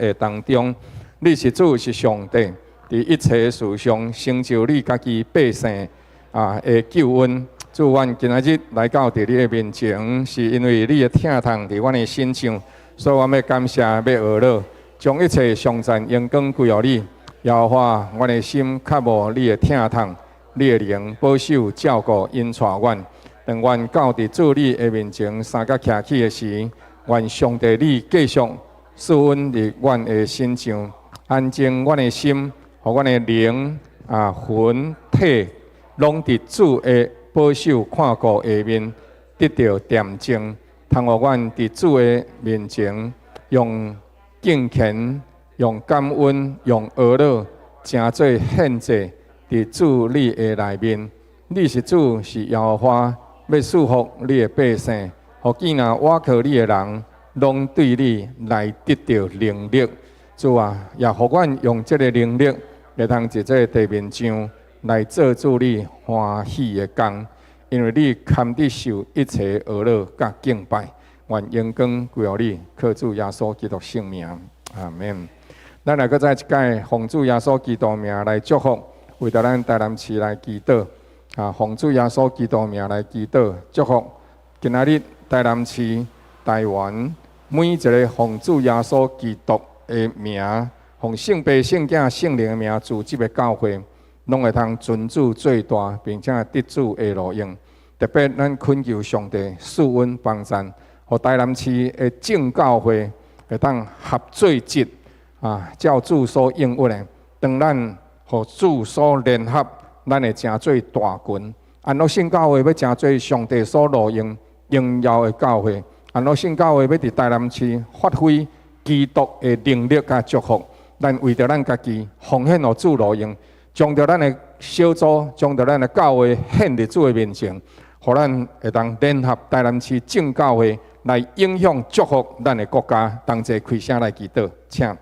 的當中。你是主，是上帝，佇一切事上成就你家己百姓的救恩。主，阮今仔日來到佇你的面前，是因為你的疼痛佇阮的身上，所以阮欲感謝，欲呵咾，將一切頌讚榮光歸予你。耶和華，阮的心渴慕你的疼痛，你的靈保守照顧引帶阮。當阮到佇主你的面前三角徛起的時，願上帝你繼續賜恩佇阮的身上，安靜阮的心，予阮的靈魂體，攏佇主的保守看顧下面得著恬靜，通予阮佇主的面前用敬虔、用感恩、用呵咾，成做獻祭佇主你的內面。你是主，是耶和華，欲賜福你的百姓，予見若倚靠你的人，攏對你來得著能力。主啊，也予阮用這个能力，會通佇這个地面上來做主你歡喜的工，因為你堪得受一切呵咾佮敬拜，願榮光歸予你，靠主耶穌基督聖名，阿門。咱來閣再一擺，奉主耶穌基督名來祝福，為著咱台南市來祈禱，奉主耶穌基督名來祈禱，祝福今仔日台南市、台灣每一个奉主耶穌基督的名，奉聖父、聖子、聖靈的名組織的教會，攏會通尊主做大，並且得主的榮耀。特別咱懇求上帝賜恩幫贊，予台南市的眾教會會當合做一，照主所應允的。當咱予主所聯合，咱會成做大群。安樂聖教會欲成做上帝所榮耀榮耀的教會，安樂聖教會欲佇台南市發揮基督的能力佮祝福。咱為著咱家己奉獻予主榮耀，將著咱的小組，將著咱的教會獻佇主的面前，予咱會當聯合台南市眾教會來影響祝福咱的國家。同齊開聲來祈禱，請。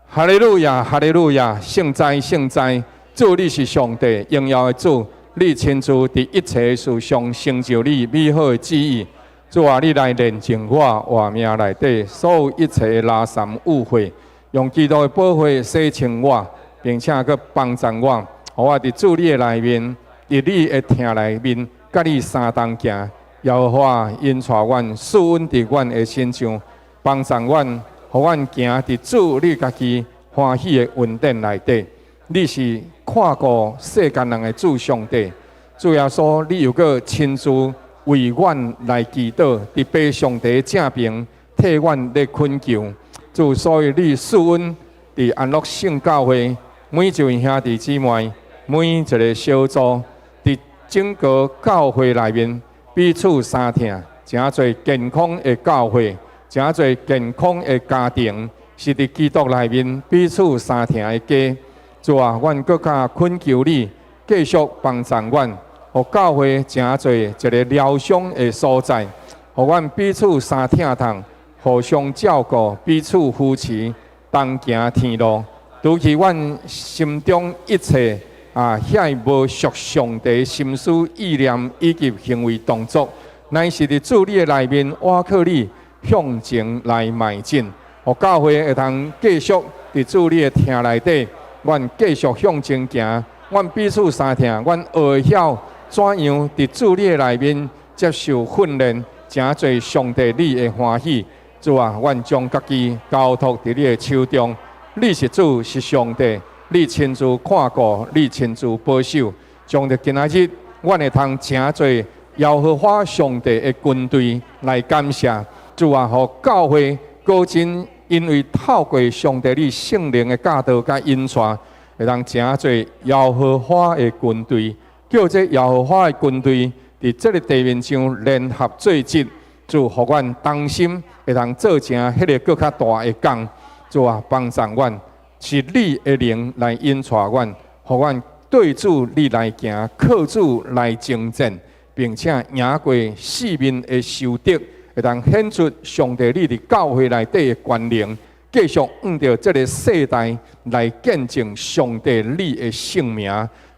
哈利路亞，哈利路亞，聖哉，聖哉！主，你是上帝榮耀的主，你親自佇一切事上成就你美好的旨意。主啊，你來煉淨我活命內底所有一切的垃圾污穢，用基督的寶血洗清我，並且閣幫助我，予我佇主你的內面，佇你的疼內面，佮你相同行。耶和華引帶阮，賜恩佇阮的身上，幫助阮，予阮行佇主你家己歡喜的恩典內底。你是看顧世間人的主上帝，主耶穌，你又閣親自為阮來祈禱，佇父上帝正爿替阮咧懇求。主，所以你賜恩佇安樂聖教會每一位兄弟姊妹，每一个小組，佇整個教會內面彼此相疼，成做健康的教會，成做健康的家庭，是佇基督內面彼此相疼的家。主啊，阮閣較懇求你，繼續幫助阮，予教會成做一个療傷的所在，予阮彼此相疼痛，互相照顧，彼此扶持，同行天路。除去阮心中一切遐無屬上帝心思意念以及行為動作，乃是佇主你的內面倚靠你向前來邁進，予教會會通繼續佇主你的疼內底，阮繼續向前行，阮彼此相疼，阮學會曉怎樣佇主你的內面接受訓練，成做上帝你的歡喜。主啊，阮將家己交託佇你的手中。你是主，是上帝，你親自看顧，你親自保守，將著今仔日，阮會通成做耶和華上帝的軍隊來感謝。主啊，予教會果真因為透過上帝你聖靈的教導佮引帶，會通成做耶和華的軍隊，叫這耶和華的軍隊佇這个地面上聯合做一，主，予阮同心會通做成彼个閣較大的工。主啊，幫助阮，是你的靈來引帶阮，予阮對主你來行，靠主來征戰，並且贏過四面的仇敵，會當顯出上帝你佇教會內底的權能，繼續按著這个世代來見證上帝你的聖名，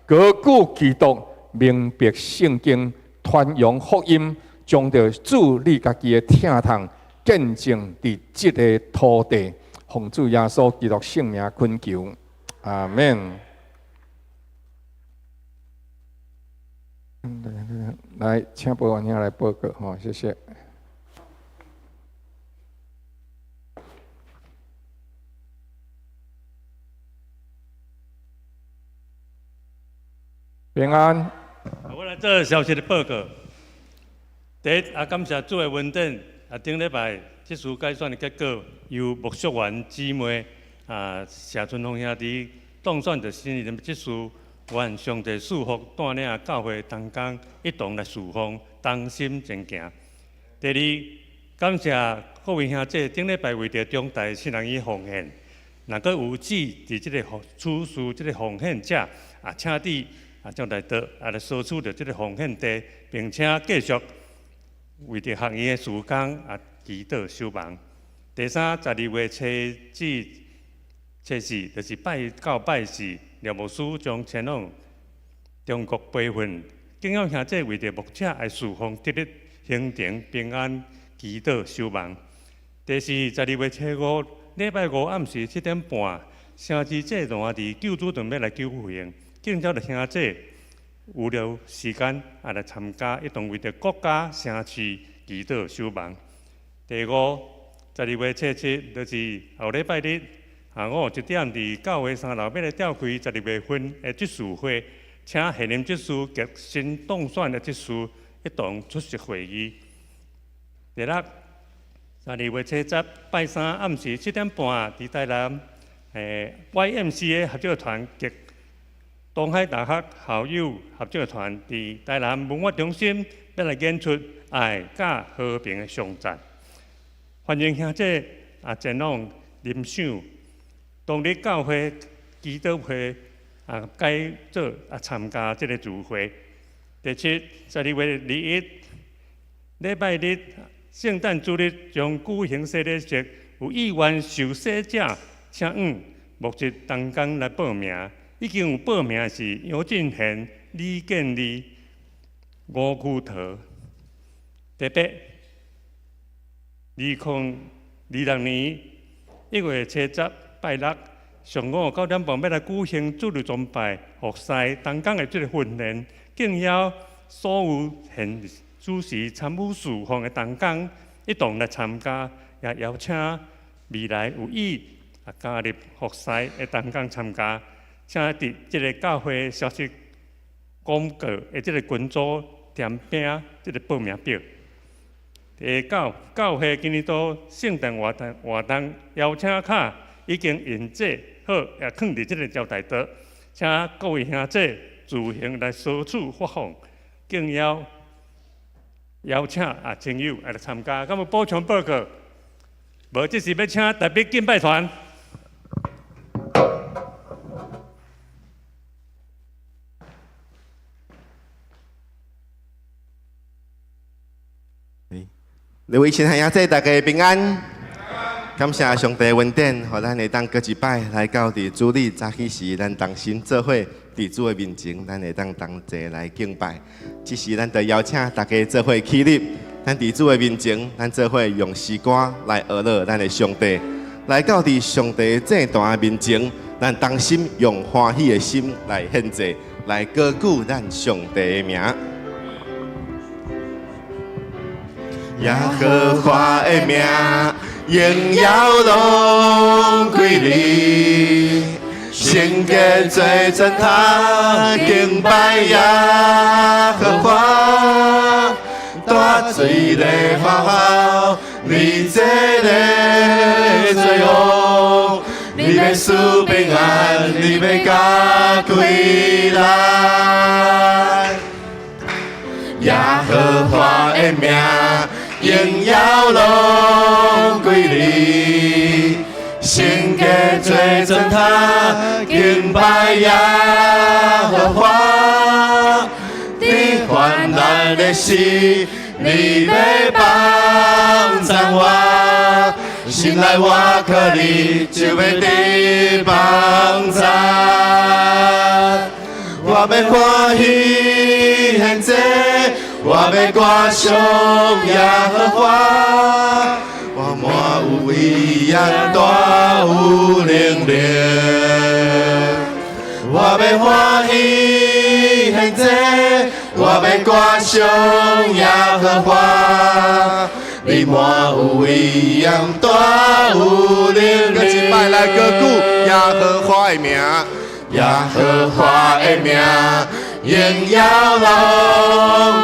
高舉基督，明白聖經，傳揚福音，將著主你家己的疼痛見證佇這个土地。奉主耶穌基督聖名懇求，阿門。來，請保安兄來報告，吼，謝謝。平安。我來做消息的報告。第一，感謝主的恩典。頂禮拜執事改選的結果，由穆淑媛姊妹謝春風兄弟當選做新一任執事。願上帝賜福，帶領教會同工一同來侍奉，同心前行。第二，感謝各位兄弟頂禮拜為著中大新人院奉獻，若閣有志佇這个處事這个奉獻者，請佇將來倒來索取著這个奉獻袋，並且繼續為著學院的事工祈禱守望。第三，12月初至初四，就是拜九拜四，廖牧師將前往中國培訓，敬仰兄弟為著牧者的侍奉得力行程平安祈禱守望。第四，12月初五，禮拜五暗時7點半，城市祭壇佇救主堂欲來求回應，敬請著兄弟有了時間來參加，一同為著國家城市祈禱守望。第五，12月初七，就是後禮拜日下午1點，佇教會三樓欲來召開十二月份的執事會，請現任執事及新當選的執事一同出席會議。第六，12月初十拜三暗時7點半，佇台南YMCA 合唱團及東海大學校友合唱團佇台南文化中心欲來演出愛佮和平的頌讚，歡迎兄弟前往欣賞。當日教會祈禱會改做參加這个聚會。第七，12月21禮拜日聖誕主日將舉行洗禮式，有意願受洗者，請按牧職同工來報名。已經有報名的是楊進賢、李建立、吳秋桃。第八，2026年1月初十拜六上午9點半欲來舉行主日崇拜，服侍同工的這个訓練，敬邀所有現主持參與侍奉的同工一同來參加，也邀請未來有意加入服侍的同工參加。請佇這个教會消息廣告的這个群組填寫這个報名表。第九，教會今年度聖誕活動邀請卡已經印製好，也囥佇這个招待桌，請各位兄弟自行來索取發放，敬邀邀請親友來參加。敢有補充報告？無，這時欲請台北敬拜團。各位親愛兄弟，大家平安。感謝上帝恩典，予咱會當閣一擺來到佇主日早起時，咱同心做伙佇主的面前，咱會當同齊來敬拜。這時，咱就邀請大家做伙起立，咱佇主的面前，咱做伙用詩歌來呵咾咱的上帝。來到佇上帝祭壇的面前，咱同心用歡喜的心來獻祭，來高舉咱上帝的名。耶和華的名，榮耀攏歸你，聖潔做祭壇，敬拜耶和華，大水的發酵，你這个罪惡，你欲賜平安，你欲加開來。耶和華的名，榮耀攏歸你，聖潔做祭壇，敬拜耶和華。佇患難的時，你欲幫贊我，心內我靠你，就欲得幫贊。我欲歡喜獻祭，我欲歌頌耶和華，我滿有威嚴，大有能力。我欲歡喜獻祭，我欲歌頌耶和華。你滿有威嚴，大有能力。閣一擺來高舉耶和華的名，耶和華的名，榮耀攏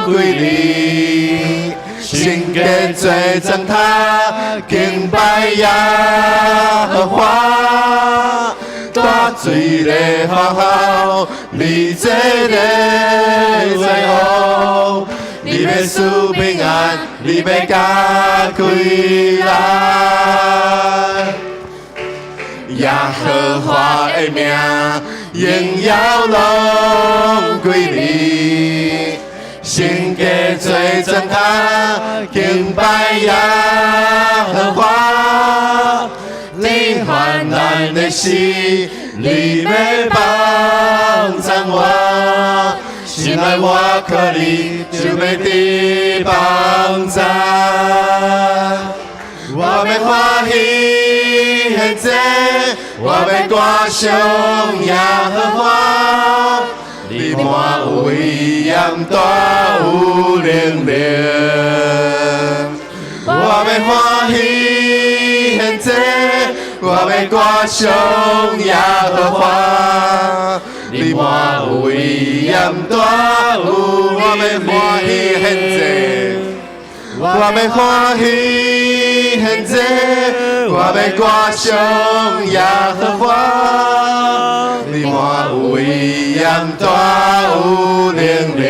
歸你。聖潔做燈塔，敬拜耶和華。大水的花好，你這个最好，你欲賜平安，你欲加開來。耶和華的名，榮耀攏歸你。聖潔做燈塔，敬拜耶和華。你患難的時，你欲幫贊我，心內我靠你，就欲得幫贊。我欲歡喜獻祭，我欲歌頌耶和華。你滿有威嚴，大有能力。我欲歡喜獻祭，我欲歌頌耶和華。你滿有威嚴，大有我欲歡喜獻祭，我欲歡喜獻祭，我欲歌頌耶和華。你滿有威嚴，大有能力。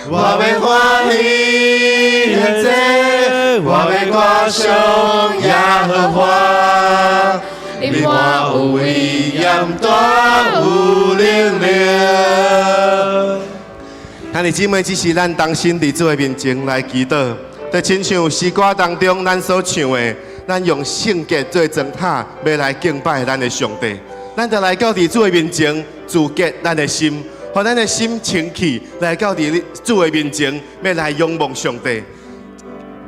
我欲歡喜獻祭，我欲歌頌耶和華。你滿有威嚴，大有能力。兄弟姊妹，這時咱同心佇主的面前來祈禱，就親像詩歌當中咱所唱的，咱用聖潔做燈塔，欲來敬拜咱的上帝。咱就來到佇主的面前，自潔咱的心，予咱的心清氣，來到佇主的面前，欲來仰望上帝。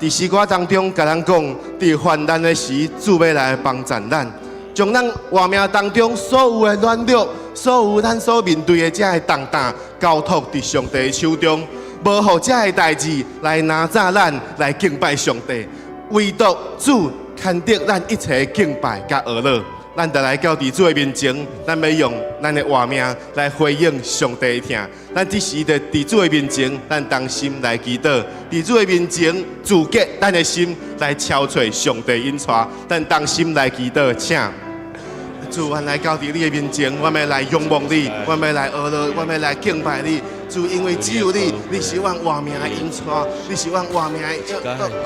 佇詩歌當中，共咱講，佇患難的時，主欲來幫贊咱，將咱活命當中所有的軟弱，所有咱所面對的這个重擔，交託佇上帝的手中，無予這个代誌來攔阻咱來敬拜上帝。唯獨主堪得咱一切敬拜佮阿樂。咱就來到佇主的面前，咱欲用咱的活命來回應上帝的疼。咱這時就佇主的面前，咱同心來祈禱，佇主的面前自潔咱的心，來敲揣上帝引帶。咱同心來祈禱，請。主，阮來到佇你的面前，阮欲來仰望你，阮欲來阿樂，阮欲來敬拜你。主，因為只有你，你是阮活命的引帶，你是阮活命的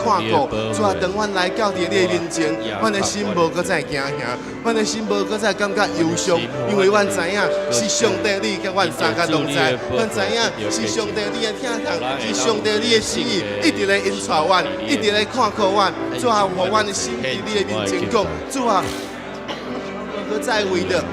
看顧。主啊，當阮來到佇你的面前，阮的心無閣再驚嚇，阮的心無閣再感覺憂傷，因為阮知影是上帝你佮阮三佮同在，阮知影是上帝你的疼痛，是上帝你的心意，一直咧引帶阮，一直咧看顧阮。主啊，予阮的心佇你的面前講，主啊，無閣再為著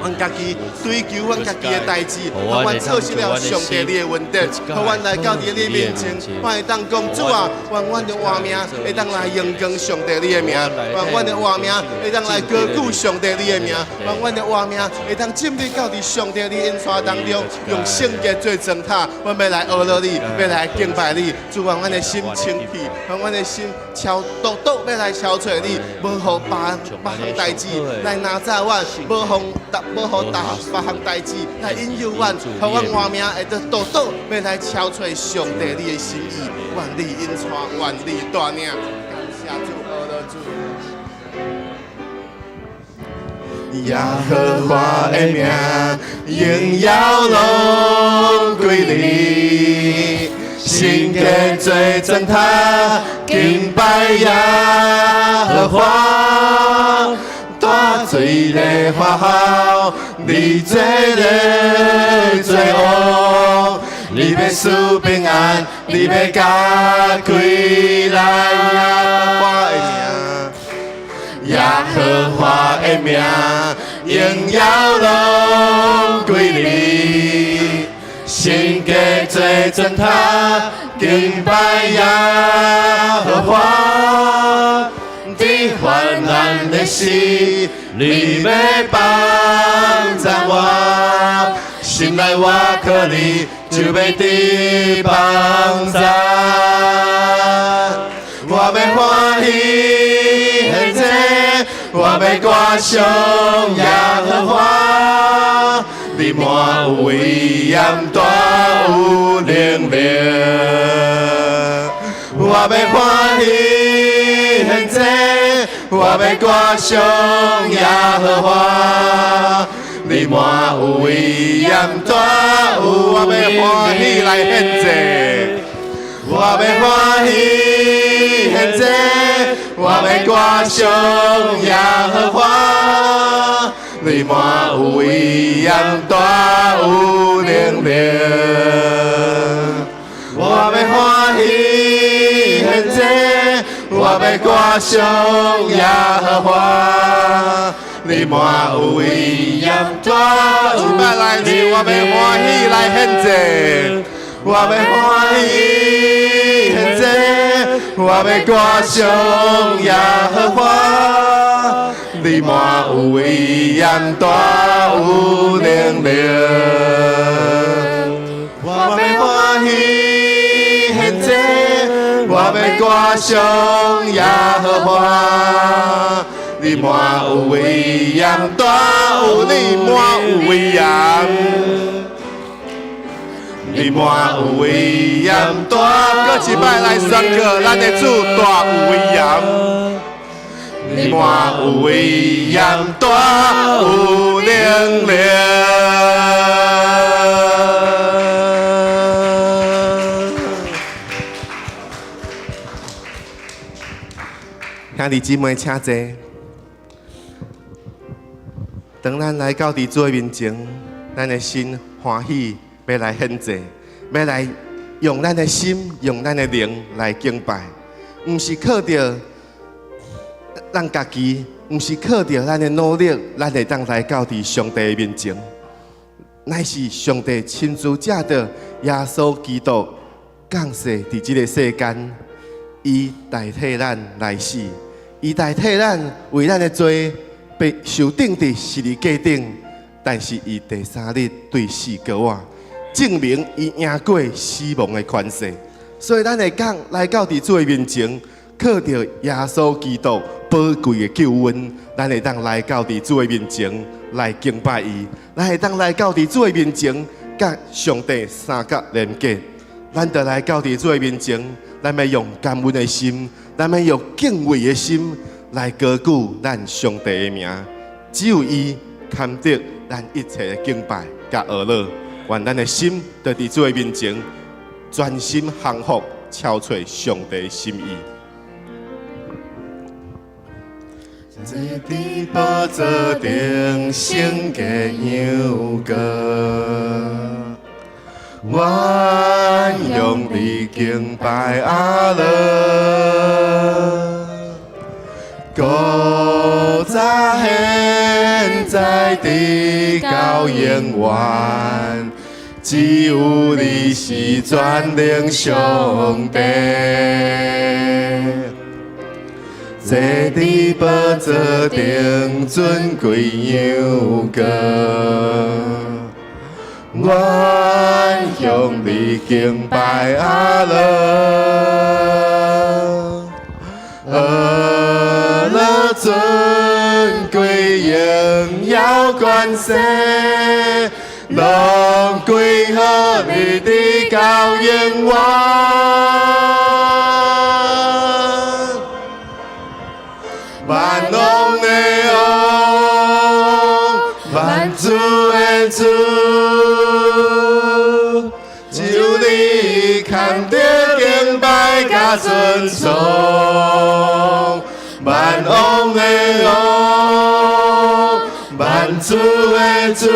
阮家己追求阮家己的代誌，予阮錯失了上帝你的恩典，予阮來到佇你面前，阮會當講主啊，願阮的活命會當來榮光上帝你的名，願阮的活命會當來高舉上帝你的名，願阮的活命會當進入到佇上帝你引帶當中，用聖潔做燈塔，阮欲來阿樂你，欲來敬拜你，主願阮的心清氣，願阮的心敲獨獨欲來敲揣你，無予別別項代誌來攔阻阮，無予別項代誌來引誘阮，予阮活命會當獨獨欲來敲揣上帝你的心意，願你引帶，願你帶領，感謝主，阿樂主。耶和華的名，榮耀攏歸你，聖潔做燈塔，敬拜耶和華。大水的花好，你做的最王，你欲賜平安，你欲加開來耶和華的名，耶和華的名，榮耀攏歸你，聖潔做燈塔，敬拜耶和華。難的時，你欲幫贊我，心內我靠你，就欲得幫贊。我欲歡喜獻祭，我欲歌頌耶和華。你滿有威嚴，大有能力。我欲歡喜獻祭，我欲歌頌耶和華。你滿有威嚴，大有，我欲歡喜來獻祭，我欲歡喜獻祭，我欲歌頌耶和華。你滿有威嚴，大有能力。我欲歡喜獻祭，我欲歌頌耶和華。你滿有威嚴，大有來唱，我欲歡喜來獻祭，我欲歡喜獻祭，我欲歌頌耶和華。你滿有威嚴，大有能力。我欲歡喜獻祭，我欲歌頌耶和華。你滿有威嚴，大有你滿有威嚴。你滿有威嚴，大。閣一擺來宣告，咱的主大有威嚴。你滿有威嚴，大有能力。兄弟姊妹，請坐。當咱來到佇主的面前，咱的心歡喜，欲來獻祭，欲來用咱的心，用咱的靈來敬拜，毋是靠著咱家己，毋是靠著咱的努力，咱會當來到佇上帝的面前，乃是上帝親自藉著耶穌基督降世佇這个世間，伊代替咱來死，伊代替咱為咱的罪被受釘佇十字架頂，但是伊第三日對死過活，證明伊贏過死亡的權勢。所以咱會講來到佇主的面前，靠著耶穌基督寶貴的救恩，咱會當來到佇主的面前來敬拜伊，咱會當來到佇主的面前，佮上帝相佮連結。咱就來到佇主的面前，咱欲用感恩的心，咱欲用敬畏的心來高舉咱上帝的名。只有伊堪得咱一切的敬拜佮阿樂。願咱的心就佇主的面前，專心降服，超揣上帝心意。坐佇寶座頂，聖潔羊羔，我向你敬拜阿樂。古早現在直到永遠，只有你是全能上帝。坐佇寶座頂，尊貴羊羔，我向你敬拜阿樂。阿樂尊貴榮耀權勢，攏歸予你直到永遠。萬王的王，萬主的主，只有你堪得敬拜佮尊崇。萬王的王，萬主的主，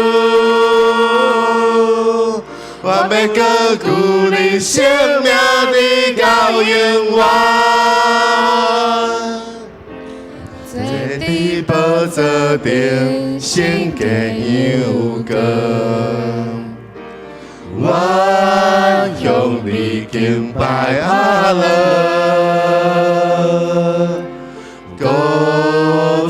我欲高舉你聖名直到永遠。坐佇寶座頂，聖潔羊羔，我向你敬拜阿樂。古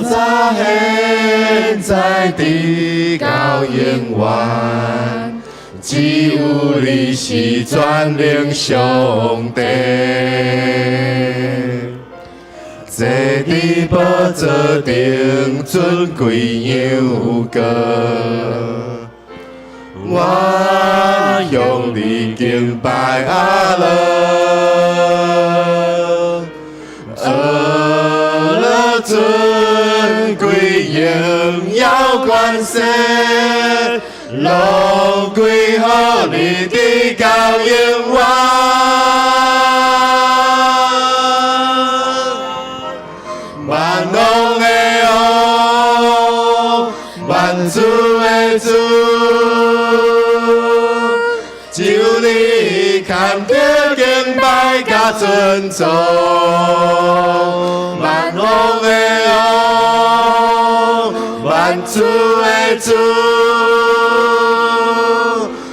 早現在直到永遠，只有你是全能上帝。坐佇寶座頂尊貴榮光，我向你敬拜阿樂，阿樂尊貴榮耀權勢，攏歸予你直到永遠。萬王的王，萬主的主，只有你堪得敬拜佮尊崇。萬王的王，萬主的主，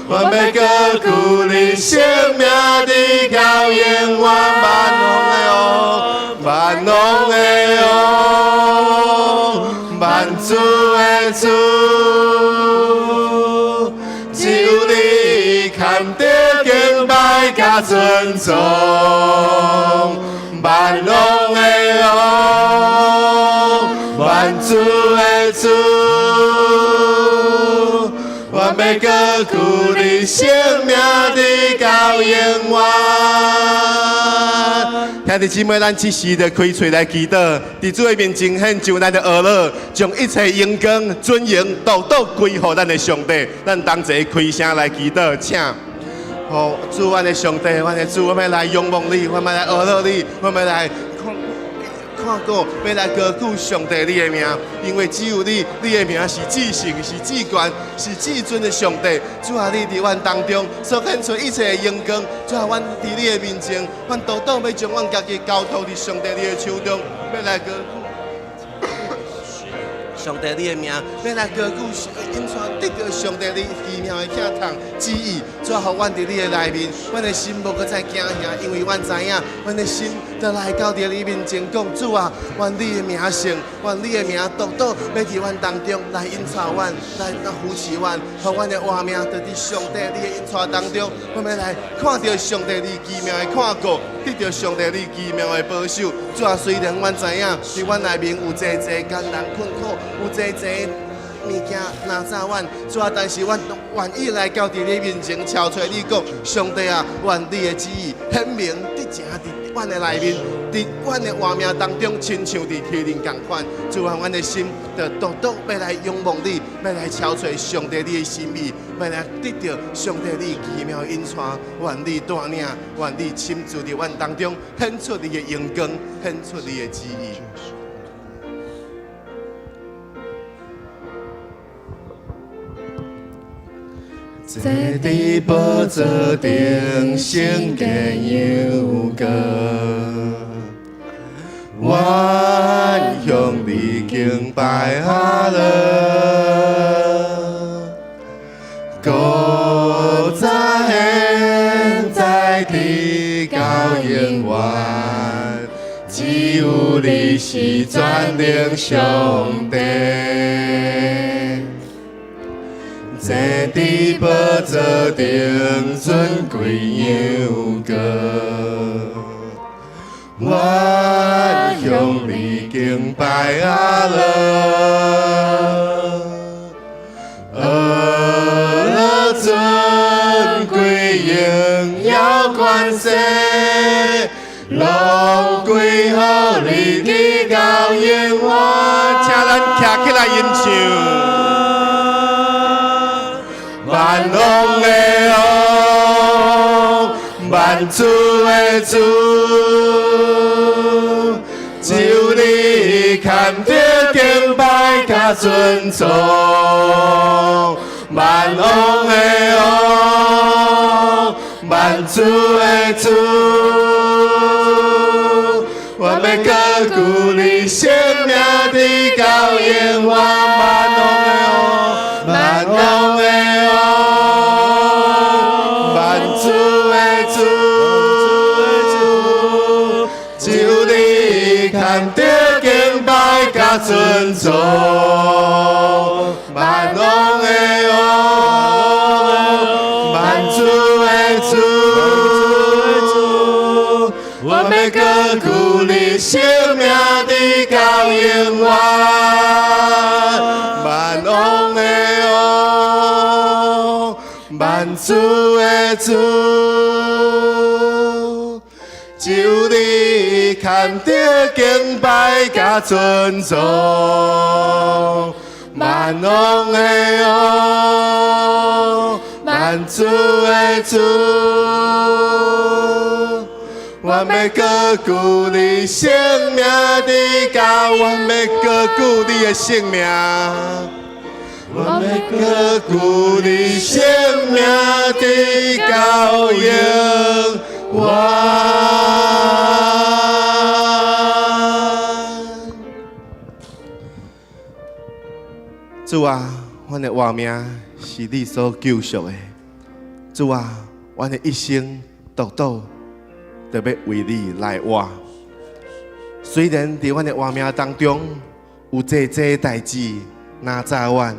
我欲高舉你聖名直到永遠。萬王的王，萬王的王，萬主的主，只有你堪得敬拜佮尊崇。萬王的王，萬主的主，我欲高舉你聖名直到永遠。兄弟姊妹，咱這時就開喙來祈禱，佇主的面前獻上咱的阿樂，將一切榮光、尊榮都都歸予咱的上帝。咱同齊開聲來祈禱，請。哦，主，阮的上帝，阮的主，我欲來仰望你，我欲來阿樂你，我欲來看看顧，欲來高舉上帝你的名，因為只有你，你的名是至聖、是至懸、是至尊的上帝。主啊，你佇阮當中所顯出一切的榮光，主啊，阮佇你的面前，阮獨獨欲將阮家己交託佇上帝你的手中，欲來高舉上帝你的名，欲來高舉引帶得著上帝你奇妙的疼痛旨意，主啊，予阮佇你的內面，阮的心無閣再驚嚇，因為阮知影，阮的心就來到佇你面前講，主啊，願你的名聖，願你的名獨獨欲佇阮當中來引帶阮，來扶持阮，予阮的活命就佇上帝你的引帶當中，阮欲來看著上帝你奇妙的看顧，得著上帝你奇妙的保守。主啊，雖然阮知影佇阮內面有濟濟艱難困苦，有濟濟物件難阻阮，主啊，但是阮都願意來到佇你面前，敲揣你講，上帝啊，願你的旨意顯明佇正佇阮的內面，佇阮的活命當中，親像佇天頂仝款。主啊，阮的心就獨獨欲來仰望你，欲來敲揣上帝你的心意，欲來得著上帝你奇妙的引帶，願你帶領，願你親自佇阮當中顯出你的榮光，顯出你的旨意。坐佇寶座頂，聖潔陽光，我向你敬拜阿樂，古早現在直到永遠，只有你是全能上帝。坐佇寶座頂，尊貴榮光，我向你敬拜阿樂，阿樂尊貴榮耀權勢，攏歸予你直到永遠。請咱徛起來吟唱。萬王的王，萬主的主，只有你堪得敬拜佮尊崇。萬王的王，萬主的主，我欲高舉你聖名直到永遠。萬王的王，萬王的王，萬主的主，只有你堪得敬拜佮尊尊重。萬王的王，萬主的主，我欲高舉你聖名直到永遠。萬王的王，萬主的主，只有你堪得敬拜佮尊崇。萬王的王，萬主的主，我欲高舉你聖名直到，我欲高舉你的聖名，我欲高舉你聖名直到永遠。主啊，阮的活命是你所救贖的。主啊，阮的一生獨獨著欲為你來活。雖然佇阮的活命當中有濟濟代誌難阻阮，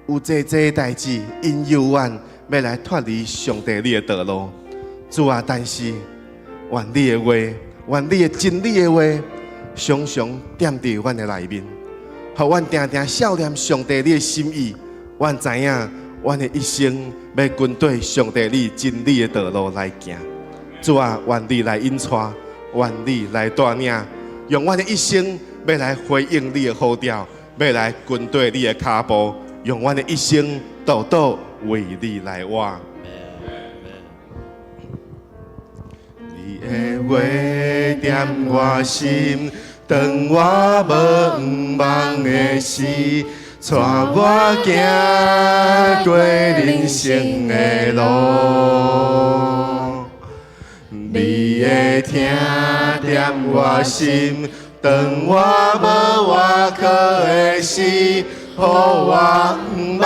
有濟濟代誌引誘阮欲來脫離上帝你的道路。主啊，但是願你的話，願你的真理的話，常常踮佇阮的內面，予阮定定數念上帝你的心意。阮知影，阮的一生欲跟綴上帝你真理的道路來行。主啊，願你來引帶，願你來帶領，用阮的一生欲來回應你的呼召，欲來跟綴你的跤步，用阮的一生獨獨為你來活。你的話踮我心，當我無望的時，帶我行過人生的路。你的疼踮我心，當我無倚靠的時，予我毋茫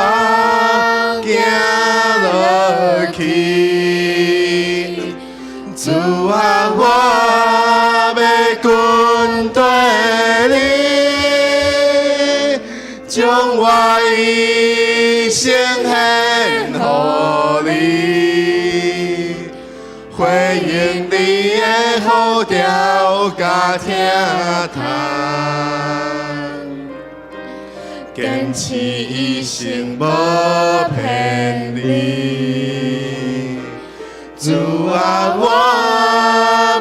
行落去。主啊，我欲跟綴你，將我一生獻予你，回應你的呼召佮疼痛，堅持一生無偏離。主啊，我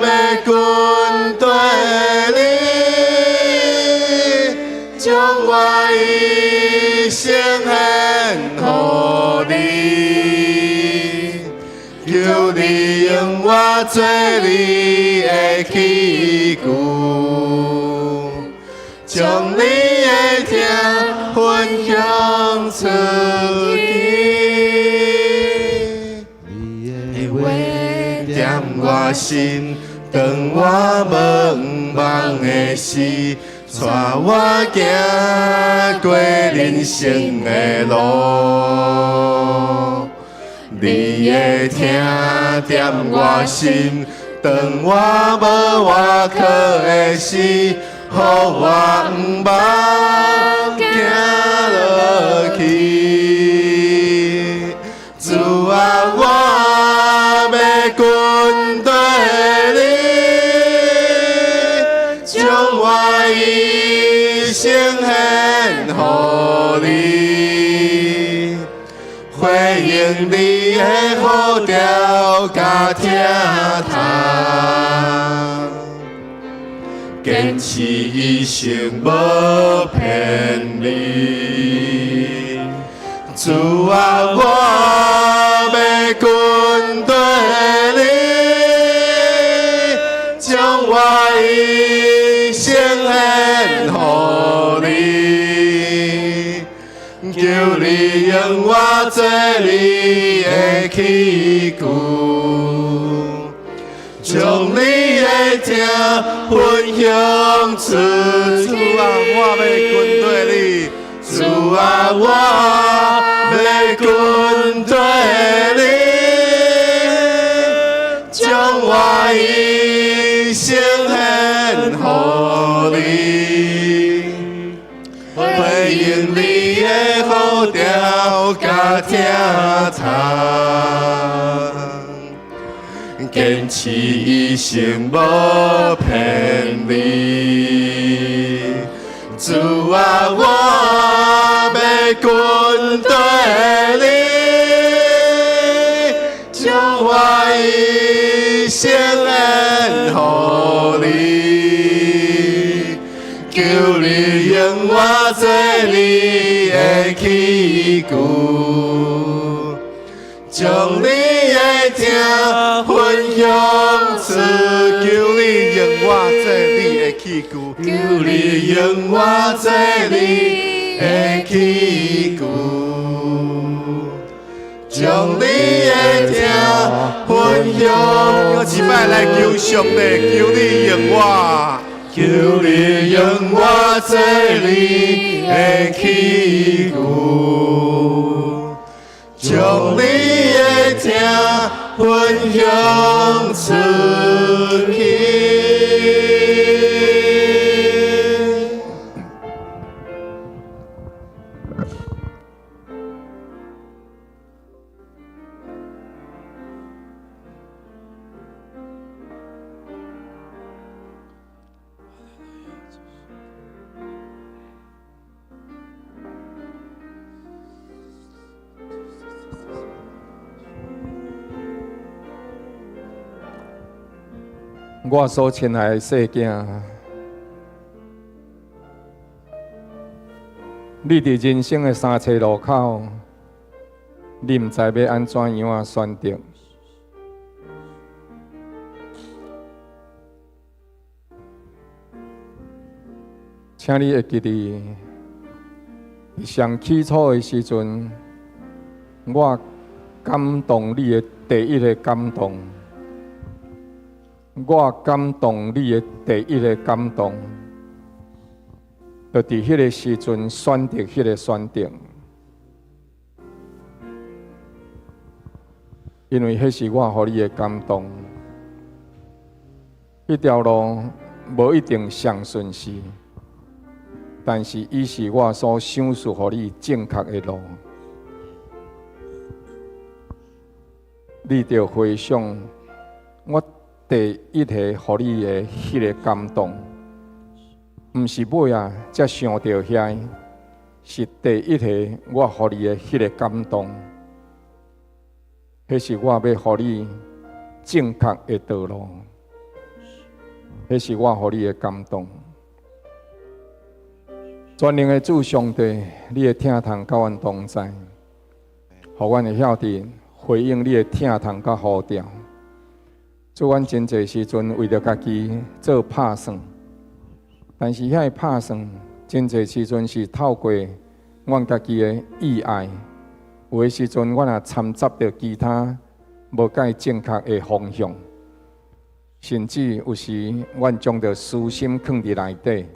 欲跟綴你，將我一生獻予你，求你用我做你的器具，將你的疼分享出去。你的話踮我心，當我無望的時，帶我行過人生的路。你的疼踮我心，當我無倚靠的時，予我毋茫行落去。主啊，我欲跟綴你，將我一生獻予你，回應你的呼召佮疼痛，堅持一生無偏離。主啊，我欲跟綴你，將我一生獻予你，求你用我做你的器具，將你的疼分享出去。主啊，我欲跟綴你，主啊，我欲跟綴你，將我一生獻予你，用你的呼召佮疼痛，堅持一生無偏離。主啊，我欲跟綴你，將我一生獻予你，求你用我做你的器具，將你的疼分享出。求你用我做你的器具，求你用我做你的器具，將你的疼分享。閣一擺來求上帝，求你用我，求你用我做你的器具，將你的疼分享出去。我所親愛的細囝，你佇人生的三岔路口，你毋知欲按怎樣仔選擇。請你會記得，上起初的時陣，我感動你的第一个感動。我感動你的第一个感動，就佇彼个時陣選擇彼个選擇，因為彼是我予你的感動。彼條路無一定上順遂，但是伊是我所賞賜予你正確的路。你著回想我第一个予你的彼个感動，毋是尾仔才想著遐，是第一个我予你的彼个感動，彼是我欲予你正確的道路，彼是我予你的感動。全能的主上帝，你的疼痛佮阮同在，予阮會曉得回應你的疼痛佮呼召。主，阮真濟時陣為著家己做拍算，但是遐个拍算真濟時陣是透過阮家己的意愛，有的時陣阮也摻雜著其他無蓋正確的方向，甚至有時阮將著私心囥佇內底。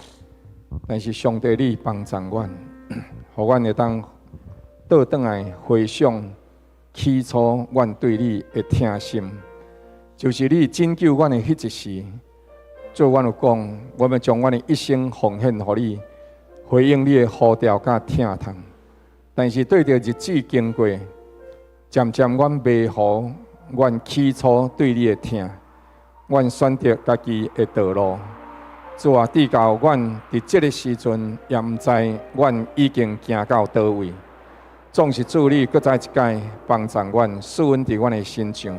但是上帝，你幫助阮，予阮會當倒轉來回想起初阮對你的疼心。就是你拯救阮的彼一時，主，阮有講，我欲將阮的一生奉獻予你，回應你的呼召佮疼痛。但是對著日子經過，漸漸阮迷糊，阮起初對你的疼，阮選擇家己的道路。主啊，直到阮佇這个時陣，也毋知阮已經行到佗位。總是主你閣再一擺幫助阮，賜恩佇阮的身上。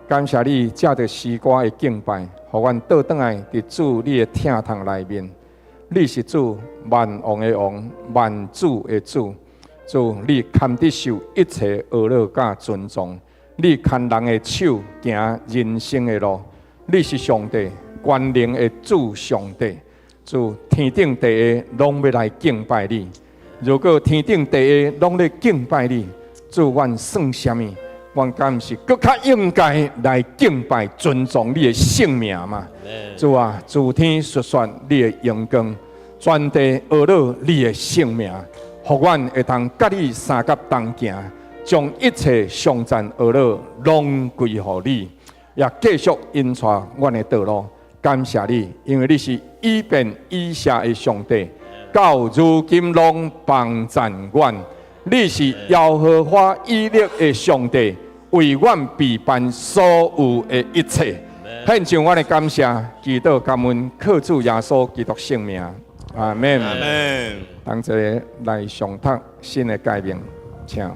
感謝你藉著詩歌的敬拜，予阮倒轉來佇主你的疼痛內面。你是主萬王的王，萬主的主。主，你堪得受一切呵咾佮尊崇。你牽人的手行人生的路。你是上帝權能的主上帝。主，天頂地下攏欲來敬拜你。如果天頂地下攏咧敬拜你，主，阮算啥物？阮敢毋是閣較應該來敬拜尊崇你的聖名嗎？主啊，諸天述說你的榮光，全地呵咾你的聖名，予阮會當佮你相佮同行，將一切頌讚呵咾攏歸予你，也繼續引帶阮的道路。感謝你，因為你是以便以謝的上帝。到如今攏幫贊阮。你是耶和華以勒的上帝，為阮備辦所有的一切。獻上阮的感謝，祈禱感恩，靠主耶穌基督聖名，阿門。阿門。同齊來誦讀新的誡命，請。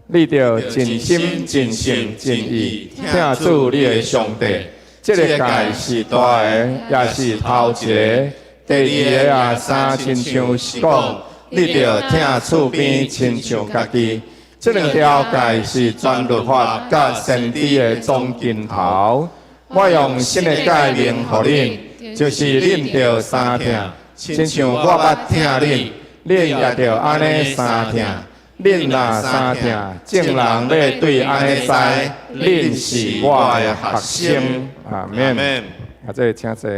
你著盡心、盡性、盡意，疼主你的上帝。這个誡是大的，也是頭一个。第二个也相親像是講，你著疼厝邊親像家己。這兩條誡是全律法佮先知的總根頭。我用新的誡命予恁，就是恁著相疼，親像我捌疼恁，恁也著按呢相疼。恁若相疼，眾人欲對按呢知，恁是我的學生。阿門。啊，這請坐。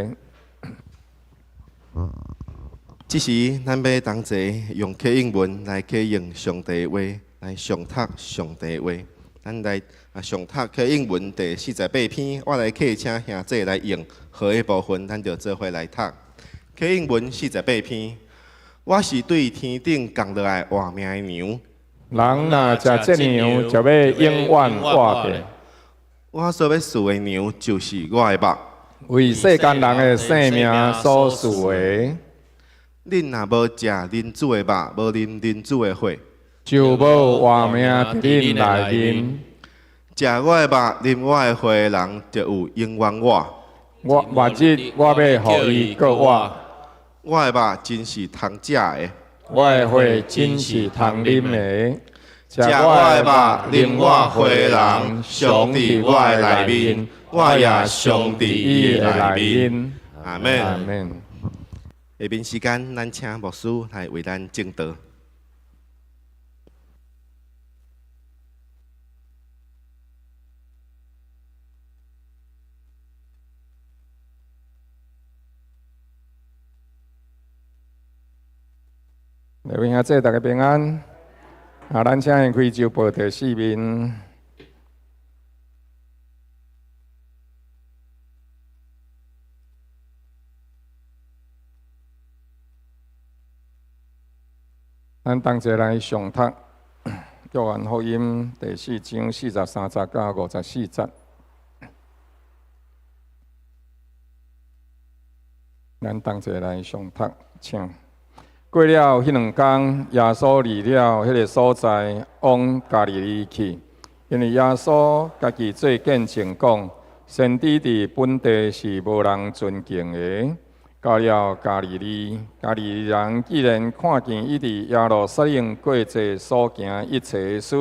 這時，咱欲同齊用啟應文來啟應上帝話，來誦讀上帝話。咱來誦讀啟應文第48篇，我來啟請兄弟來用和的部分，咱就做伙來讀啟應文四十八篇。我是對天頂降落來活命的糧。人若食這糧，就欲永遠活著。我所欲賜的糧，就是我的肉。為世間人的性命所賜的。恁若無食人子的肉，無啉人子的血，就無活命佇恁內面。食我的肉、啉我的血的人，就有永遠活。我末日我欲予伊閣活。我的肉真是通食的，我的血真是通啉的。食我的肉、啉我血的人，常佇我的內面，我也常佇伊的內面。阿門。阿門。下面時間，咱請牧師來為咱證道。各位兄弟，大家平安。啊，咱請開周報第四面。咱同齊來誦讀《約翰福音》第四章43節到54節。咱同齊來誦讀，請。過了彼兩工，耶穌離了彼个所在，往加利利去。因為耶穌家己做見證講，先知佇本地是無人尊敬的。到了加利利，加利利人既然看見伊佇耶路撒冷過節所行一切事，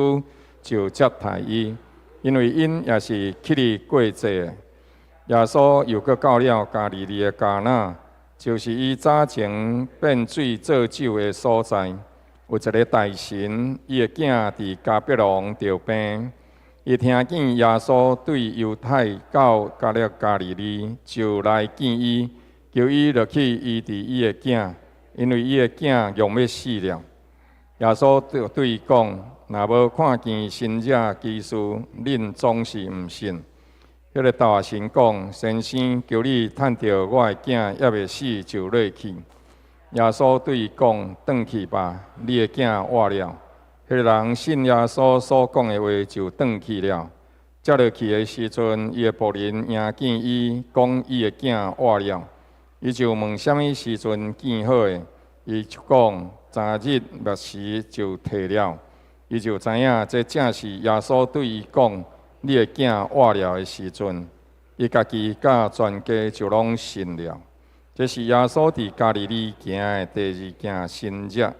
就接待伊，因為𪜶也是去哩過節的。耶穌又閣到了加利利的迦拿，就是伊早前變水做酒的所在。有一个大臣，伊的囝佇迦百農著病，伊聽見耶穌對猶太到了加利利，就來見伊，求伊落去醫治伊的囝，因為伊的囝欲欲死了。耶穌就對伊講：若無看見神蹟奇事，恁總是毋信。彼个大臣講：先生，求你趁著我的囝猶未死，就落去。耶穌對伊講：轉去吧，你的囝活了。彼个人信耶穌所講的話，就轉去了。接落去的時陣，伊的僕人迎見伊，講伊的囝活了。伊就問啥物時陣見好的，伊就講昨日暝時就退了。伊就知影這正是耶穌對伊講你的囝活了的時陣，伊家己佮全家就攏信了。這是耶穌佇加利利行的第二件神蹟，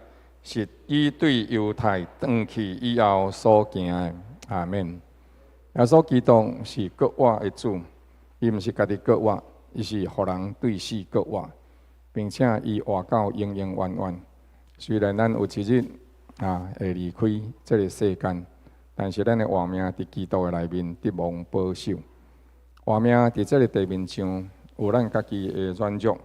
是伊對猶太轉去以後所行的。阿門。耶穌基督是復活的主，伊毋是家己復活，伊是予人對死復活，並且伊活到永永遠遠。雖然咱有一日會離開這个世間，但是咱的活命佇基督的內面得蒙保守。活命佇這个地面上有咱家己的軟弱，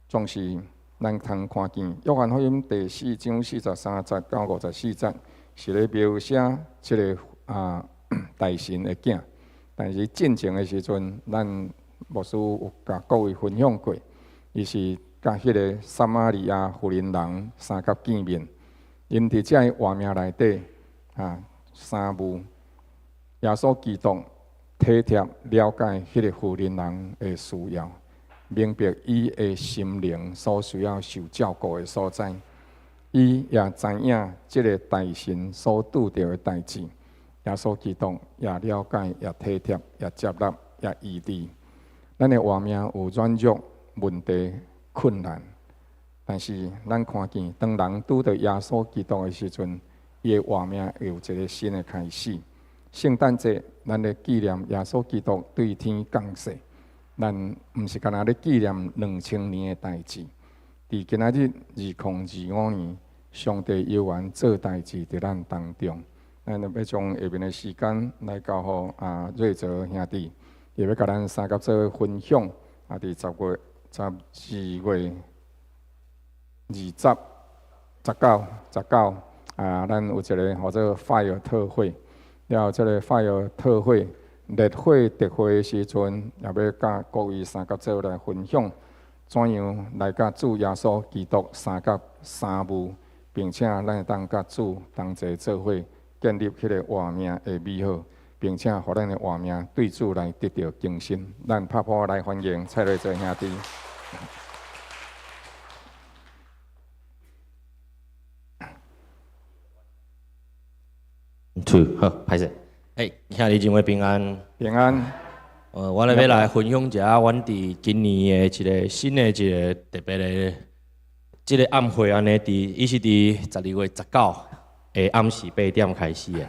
總是咱通看見。約翰福音第四章43節到54節是咧描寫這个大臣的囝，但是進前的時陣，咱牧師有共各位分享過，伊是佮彼个撒瑪利亞婦人人相佮見面，𪜶佇遮个活命內底啊相遇，耶穌基督體貼了解彼個婦人人的需要，明白伊的心靈所需要受照顧的所在，伊也知影這个大臣所拄著的代誌。耶穌基督也了解，也體貼，也接納，也醫治。咱的活命有軟弱、問題、困難，但是咱看見，當人拄著耶穌基督的時陣，伊的活命會有一个新的開始。聖誕節，咱咧紀念耶穌基督對天降世，咱毋是干焦咧紀念2000年的代誌。佇今仔日2025年，上帝猶原做代誌佇咱當中。咱欲將下面的時間來交予阿瑞澤兄弟，伊欲共咱相佮做分享。啊，佇10月12月20、19、十九啊，咱有一个號做 Fire 特會。了後，這个 Fire 特會熱火特會的時陣，也欲佮各位相佮做來分享，怎樣來佮主耶穌基督相佮相遇，並且咱會當佮主同齊做伙，建立彼个活命的美好，並且予咱的活命對主來得著更新。咱拍噗來歡迎蔡瑞澤兄弟。 Two，好，歹勢。欸，兄弟姊妹平安。平安。我咧欲來分享一下，阮佇今年的一个新的一个特別的這个暗會按呢，佇伊是佇12月19的暗時8點開始的。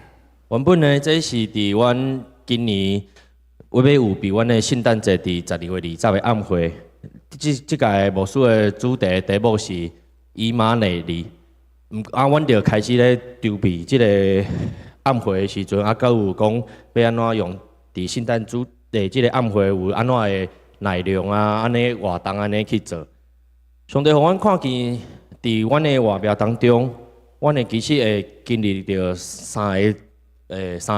原本呢，這是佇阮今年我欲預備阮的聖誕節佇12月20的暗會。這這屆牧師的主題題目是以馬內利。毋啊，阮就開始咧籌備這个暗會的時陣，啊，閣有講欲按怎用佇聖誕主題這个暗會有按怎的內容啊，按呢活動按呢去做。上帝予阮看見佇阮的活命當中，阮會其實會經歷著三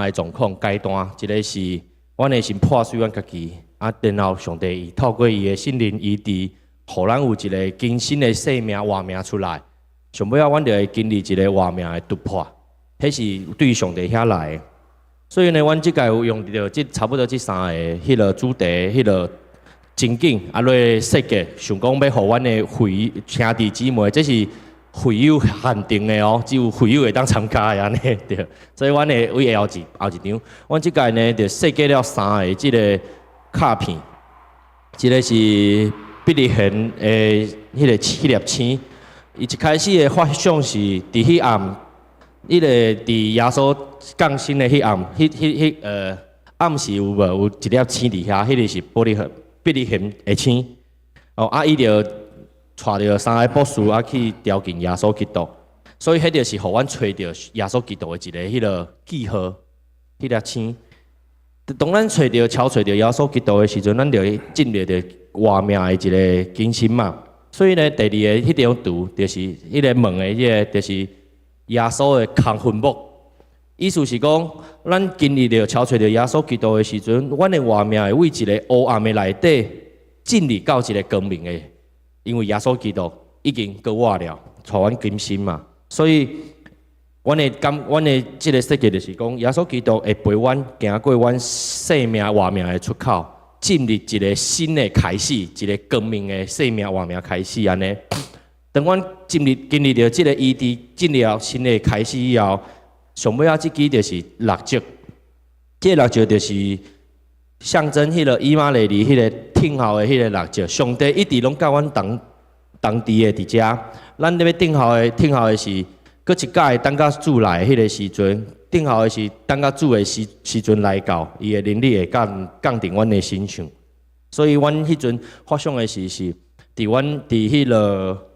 个狀況階段，一个是阮會先破碎阮家己，啊，然後上帝伊透過伊的聖靈醫治，予咱有一个更新的生命活命出來。上尾仔，阮就會經歷一个活命的突破，彼是對上帝遐來的。所以呢，阮這屆有用著這差不多這三个彼个主題、彼个情景啊，來設計，想講欲予阮的會兄弟姊妹，這是會友限定的哦，只有會友會當參加的按呢對。所以阮會為後一後一張，阮這屆呢就設計了三个這个卡片，一个是伯利恆的彼个彼粒星。伊一開始的發想是佇彼暗，彼个佇耶穌降生的彼暗，彼彼彼暗時有無有一粒星佇遐，彼个是伯利恆伯利恆的星。哦，啊，伊就帶著三个博士啊去朝覲耶穌基督，所以彼就是予阮揣著耶穌基督的一个彼个記號，彼粒星。當咱揣著敲揣著耶穌基督的時陣，咱就會進入著活命的一个更新嘛。所以呢，第二个彼張圖就是彼个問的彼个，就是耶穌的空墳墓。意思是講，咱經歷著敲揣著耶穌基督的時陣，阮的活命會為一个黑暗的內底進入到一个光明的，因為耶穌基督已經過活了，帶阮更新嘛。所以，阮的感，阮的這个設計就是講，耶穌基督會陪阮行過阮生命活命的出口。進入一个新的開始，一个光明的生命活命開始按呢。當阮進入經歷著這个醫治，進入新的開始以後，上尾仔這支就是蠟燭。這个蠟燭就是象徵彼个以馬內利彼个等候的彼个蠟燭。上帝一直攏佮阮同同佇的佇遮，咱咧欲等候的等候的是，閣一擺等到主來的彼个時陣。等候的是等到主的時時陣來到，伊的靈力會降降佇阮的身上。所以，阮彼陣發想的是是，佇阮佇彼个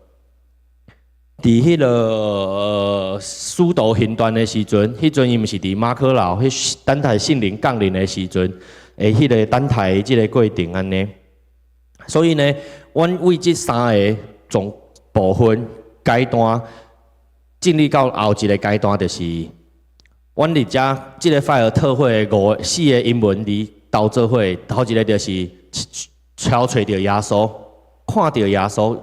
佇彼个使徒行傳的時陣，彼陣伊毋是佇馬可樓，彼等待聖靈降臨的時陣，的彼个等待這个過程按呢。所以呢，阮為這三个總部分階段，進入到後一个階段，就是。阮佇遮這个 Fire 特會的五四个英文字鬥做伙，頭一个就是敲揣著耶穌，看著耶穌，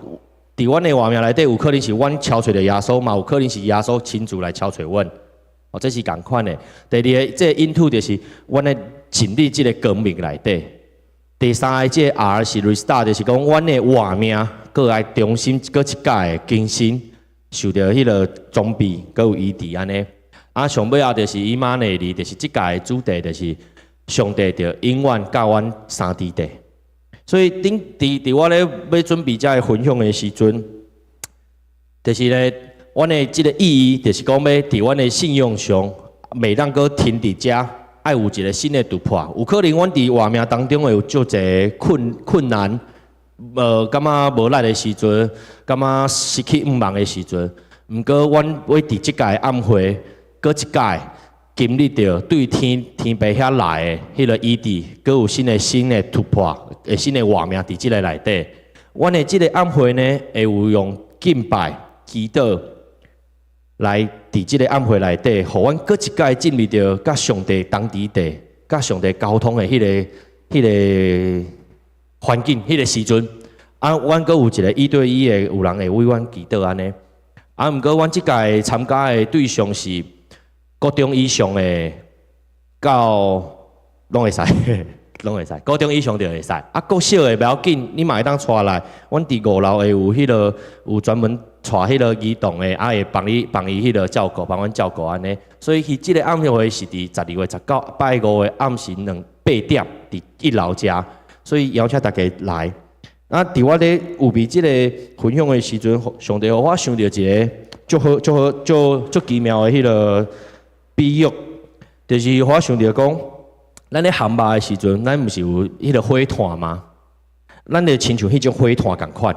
佇阮的活命內底，有可能是阮敲揣著耶穌，嘛有可能是耶穌親自來敲揣阮。哦，這是仝款的。第二个，這个 into 就是阮咧進入這个光明內底。第三个，這个 R 是 restart，就是講阮的活命閣愛重新閣一改的更新，受著彼个裝備，閣有醫治按呢。啊，上尾仔就是以馬內利，就是這屆的主題，就是上帝著永遠佮阮相佇底。所以頂佇佇我咧欲準備這个分享的時陣，就是咧，阮的這个意義，就是講欲佇阮的信仰上，袂當閣停佇遮，愛有一个新的突破。有可能阮佇活命當中會有足濟困困難，感覺無力的時陣，感覺失去向望的時陣。毋過，阮欲佇這屆暗會，閣一屆經歷著對天天父遐來的彼个醫治，閣有新的新的突破，會新的活命佇這个內底。阮的這个暗會呢，會有用敬拜、祈禱來佇這个暗會內底，予阮閣一擺進入著佮上帝同佇底、佮上帝溝通的彼个、彼个環境、彼个時陣。啊，阮閣有一个一對一的，有人會為阮祈禱按呢。啊，毋過阮這屆參加的對象是國中以上的，到攏會使，攏會使。高中以上就會使。啊，國小的袂要緊，你嘛會當帶來。阮佇五樓會有彼个有專門帶彼个兒童的，啊會幫你幫伊彼个照顧，幫阮照顧按呢。所以彼這个暗會是佇12月19拜五的暗時2、8點，佇一樓遮。所以邀請大家來。啊，佇我咧預備這个分享的時陣，上帝予我想著一个足好、足好、足足奇妙的彼个比喻，就是予我想著講，咱咧烘肉的時陣，咱毋是有彼个火炭嗎？咱就親像彼種火炭仝款。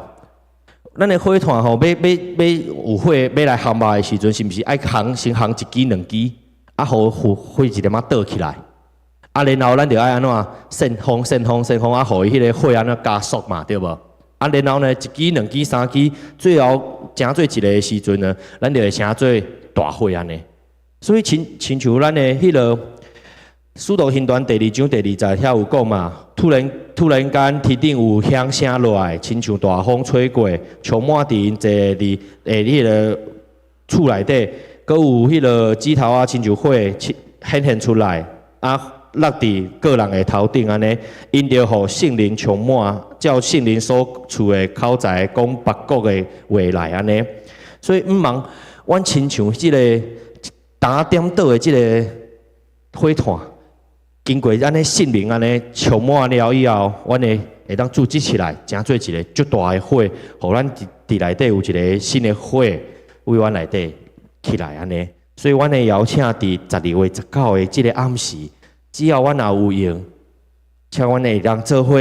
咱的火炭吼，欲欲欲有火欲來烘肉的時陣，是毋是愛烘先烘一支兩支，啊，予火火一點仔倒起來？啊，然後咱就愛按怎扇風、扇風、扇風，啊，予伊彼个火按怎加速嘛，對無？啊，然後呢，一支、兩支、三支，最後成做一个時陣呢，咱就會成做大火按呢。所以親親像咱的彼个《使徒行傳》第二章第二節遐有講嘛，突然突然間天頂有響聲落來，親像大風吹過，充滿佇𪜶坐佇的彼个厝內底，閣有彼个指頭仔親像火顯現出來，啊，落佇各人的頭頂按呢，𪜶就予聖靈充滿，照聖靈所賜的口才講別國的話來按呢。所以毋茫，阮親像這个焦點倒的這个火炭，經過按呢聖靈按呢充滿了以後，阮會會當組織起來，成做一个足大的火，予咱佇佇內底有一个新的火為阮內底起來按呢。所以，阮會邀請佇12月19的這个暗時，只要阮若有閒，請阮會當做伙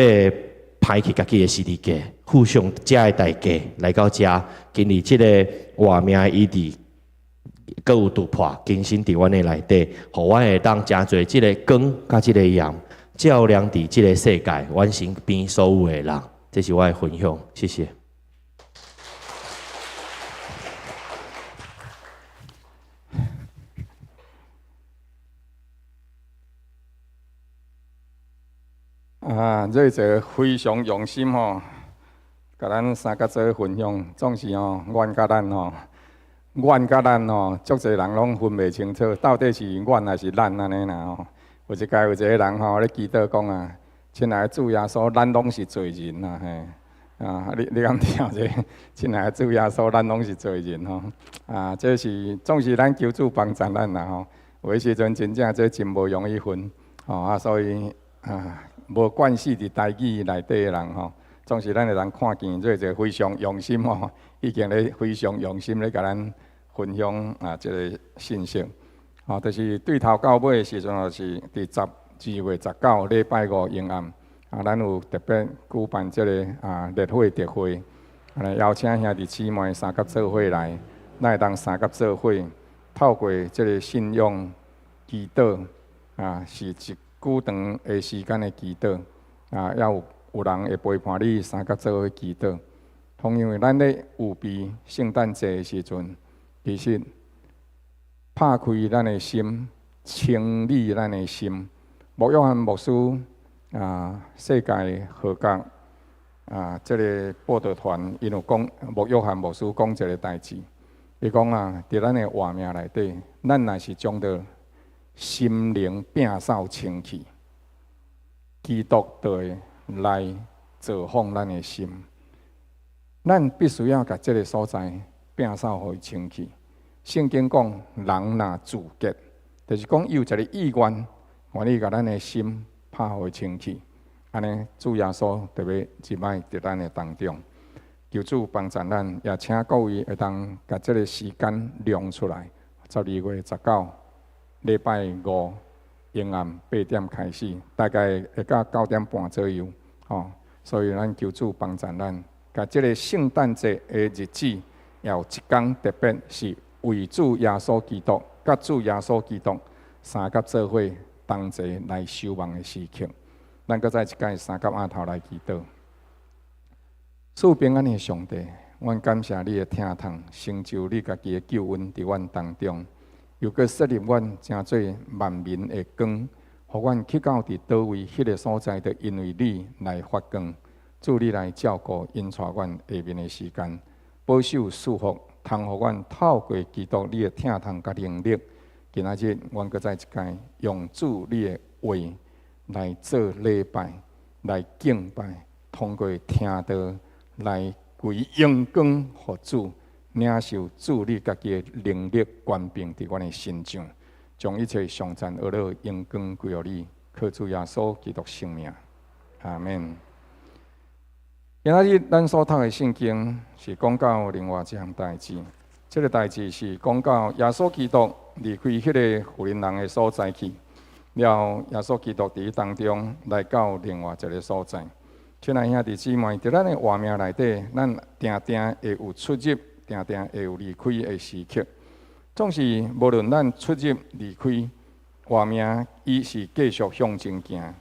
排去家己的十字架，付上這个代價來到遮，經歷這个活命的醫治，閣有突破，更新佇阮的內底，予阮會當成做這个光佮這个鹽，照亮佇這个世界，阮身邊所有的人。這是我的分享，謝謝。啊，瑞澤非常用心吼，共咱三角做分享，總是吼，阮佮咱吼，阮佮咱吼，足濟人攏分袂清楚，到底是阮還是咱按呢啦吼。有一擺有一個人吼咧祈禱講啊，親愛的主耶穌，咱攏是罪人啊嘿。啊，你你敢聽這個？親愛的主耶穌，咱攏是罪人吼。啊，這是總是咱求主幫助咱啦吼。有的時陣真正這真無容易分吼啊，所以啊。無慣勢佇台語內底的人吼，總是咱會通看見做一個非常用心吼，已經咧非常用心咧共咱分享啊，這个信息。吼，就是對頭到尾的時陣，就是佇12月19禮拜五晚暗，啊，咱有特別舉辦這个啊熱火特會，來邀請兄弟姊妹相佮做伙來，咱會當相佮做伙，透過這个信仰祈禱啊，是一久長的時間的祈禱，啊，猶有有人會陪伴你相佮做伙祈禱。同樣，咱咧預備聖誕節的時陣，其實拍開咱的心，清理咱的心。牧約翰牧師啊，世界號角啊，這个報道團𪜶有講，牧約翰牧師講一个代誌，伊講啊，佇咱的活命內底，咱若是將著心靈摒掃清氣，基督就會來造訪咱的心。咱必須要共這个所在摒掃予伊清氣。聖經講，人若自潔，就是講伊有一个意願，願意共咱的心拍予伊清氣。按呢，主耶穌就欲入來佇咱的當中，求主幫助咱，也請各位會當共這个時間量出來。12月19，禮拜五，下暗8點開始，大概會到9點半左右，吼。所以咱求主幫助咱，共這个聖誕節的日子，也有一工特別是為主耶穌基督，佮主耶穌基督三佮做伙同齊來守望的時刻。咱閣再一擺三佮阿頭來祈禱。賜平安的上帝，阮感謝你的疼痛，成就你家己的救恩佇阮當中，又閣設立阮成做萬民的光，予阮去到佇佗位彼个所在，就因為你來發光。主你來照顧引帶阮下面的時間，保守賜福，通予阮透過基督你的疼痛佮能力，今仔日阮閣再一擺用主你的話來做禮拜，來敬拜，通過聽道來歸榮光予主，領受主你家己的能力權柄佇阮的身上，將一切頌讚呵咾榮光歸予你，靠主耶穌基督聖名，阿門。今仔日咱所讀的聖經是講到另外一項代誌，這个代誌是講到耶穌基督離開彼个婦人人的所在去。了後，耶穌基督佇當中來到另外一个所在。親愛兄弟姊妹，佇咱的活命內底，咱定定會有出入，定定會有離開的時刻。總是無論咱出入離開，活命伊是繼續向前行。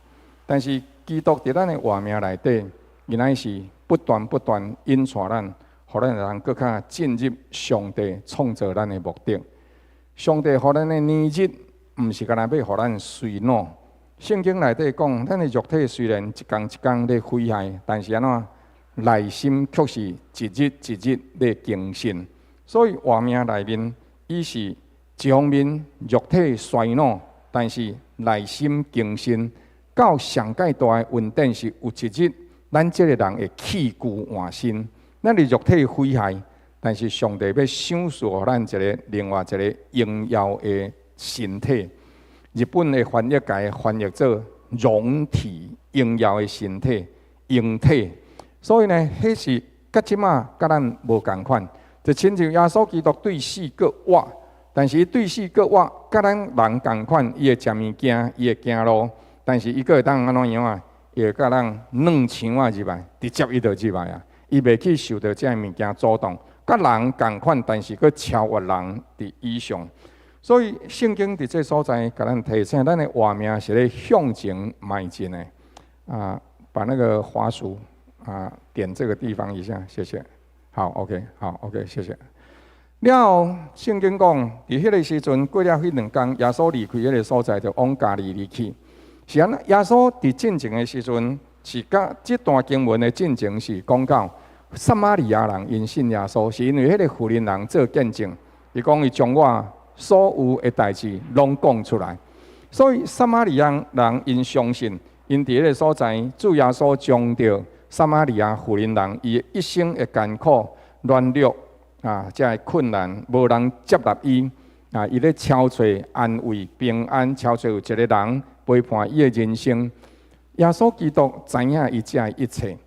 但是基督佇咱的活命內底，伊乃是不斷不斷引帶咱，予咱會當閣較進入上帝創造咱的目的。上帝予咱的年日，毋是干焦欲予咱衰老。聖經內底講，咱的肉體雖然一工一工咧毀壞，但是按怎內心卻是一日一日咧更新。所以活命內面，伊是一方面肉體衰老，但是內心更新。到上蓋大的恩典是有一日，咱這个人會棄舊換新。咱的肉體毀壞，但是上帝欲賞賜予咱一个另外一个榮耀的身體。日本的翻譯共翻譯做榮體，榮耀的身體，榮體。所以呢，彼是佮這馬佮咱無仝款，就親像耶穌基督對死閣活，但是伊對死閣活，佮咱人仝款，伊會食物件，伊會行路，但是伊閣會當按怎樣啊？伊會共咱軟牆仔入來，直接伊就入來啊！伊袂去受著這个物件阻擋，佮人仝款，但是閣超越人佇以上。所以聖經佇這所在，共咱提醒，咱的活命是咧向前邁進的。啊，把那個滑鼠啊點這個地方一下，謝謝。好，OK，好，OK，謝謝。了後，聖經講，佇彼个時陣過了彼兩工，耶穌離開彼个所在，就往加利利去。是按怎？耶穌佇進前的時陣，是佮這段經文的進前是講到撒瑪利亞人𪜶信耶穌，是因為彼个婦人人做見證，伊講伊將我所有的代誌攏講出來，所以撒瑪利亞人𪜶相信，𪜶佇彼个所在，主耶穌將著撒瑪利亞婦人人伊一生的艱苦、軟弱啊，這个困難，無人接納伊啊，伊咧敲揣安慰、平安，敲揣有一个人陪伴伊的人生。耶穌基督知影伊這一切，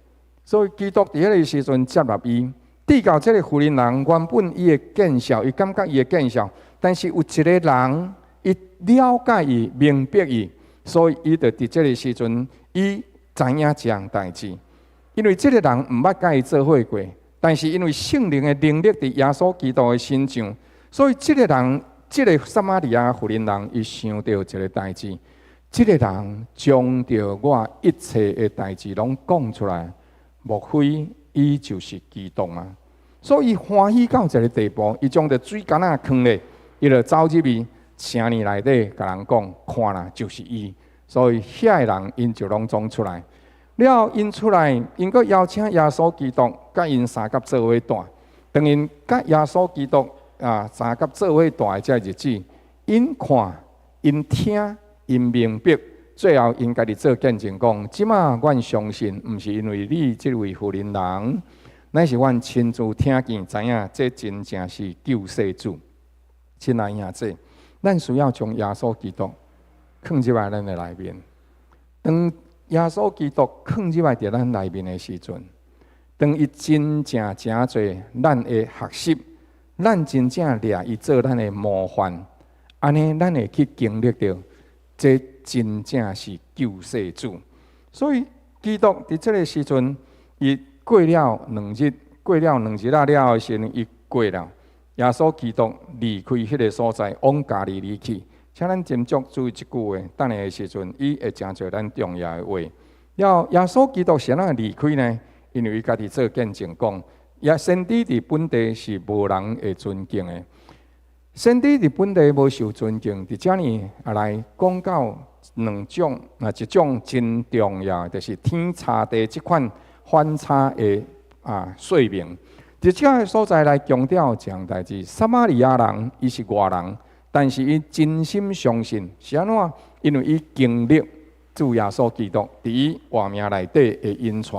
所以基督佇彼个時陣接納伊。直到這个婦人人原本伊會見笑，伊感覺伊會見笑，但是有一個人伊了解伊、明白伊，所以伊就佇這个時陣，伊知影這項代誌。因為這个人毋捌佮伊做伙過，但是因為聖靈的能力佇耶穌基督的身上，所以這个人，這个撒瑪利亞婦人人，伊想著一个代誌，這个人將著我一切的代誌攏講出來，莫非伊就是基督嗎？所以歡喜到一个地步，伊將著水甕仔囥咧，伊就走入去城裡內底，共人講，看啦，就是伊。所以遐个人𪜶就攏總出來。了後𪜶出來，𪜶閣邀請耶穌基督佮𪜶相佮做伙蹛。當𪜶佮耶穌基督啊相佮做伙蹛的這日子，𪜶看、𪜶聽、𪜶明白，最後𪜶家己做見證講：這馬阮相信，毋是因為你這位婦人人，乃是阮親自聽見，知影這真正是救世主。親愛兄弟，咱需要將耶穌基督囥入來咱的內面。當耶穌基督囥入來佇咱內面的時陣，當伊真正成做咱的學習，咱真正掠伊做咱的模範，按呢，咱會去經歷著這真正是救世主。所以，基督佇這个時陣，伊過了兩日，過了兩日仔了的時陣，伊過了。耶穌基督離開彼个所在，往加利利去。請咱斟酌注意這句話，等下的時陣，伊會誠濟咱重要的話。了，耶穌基督是按怎離開呢？因為伊家己做見證講，耶先知佇本地是無人會尊敬的。先知佇本地無受尊敬，佇遮爾啊來講到兩種，啊一種真重要，就是天差地這款反差的啊說明。佇這个所在來強調一項代誌，撒瑪利亞人伊是外人，但是伊真心相信是按怎？因為伊經歷主耶穌基督佇伊活命內底的引帶。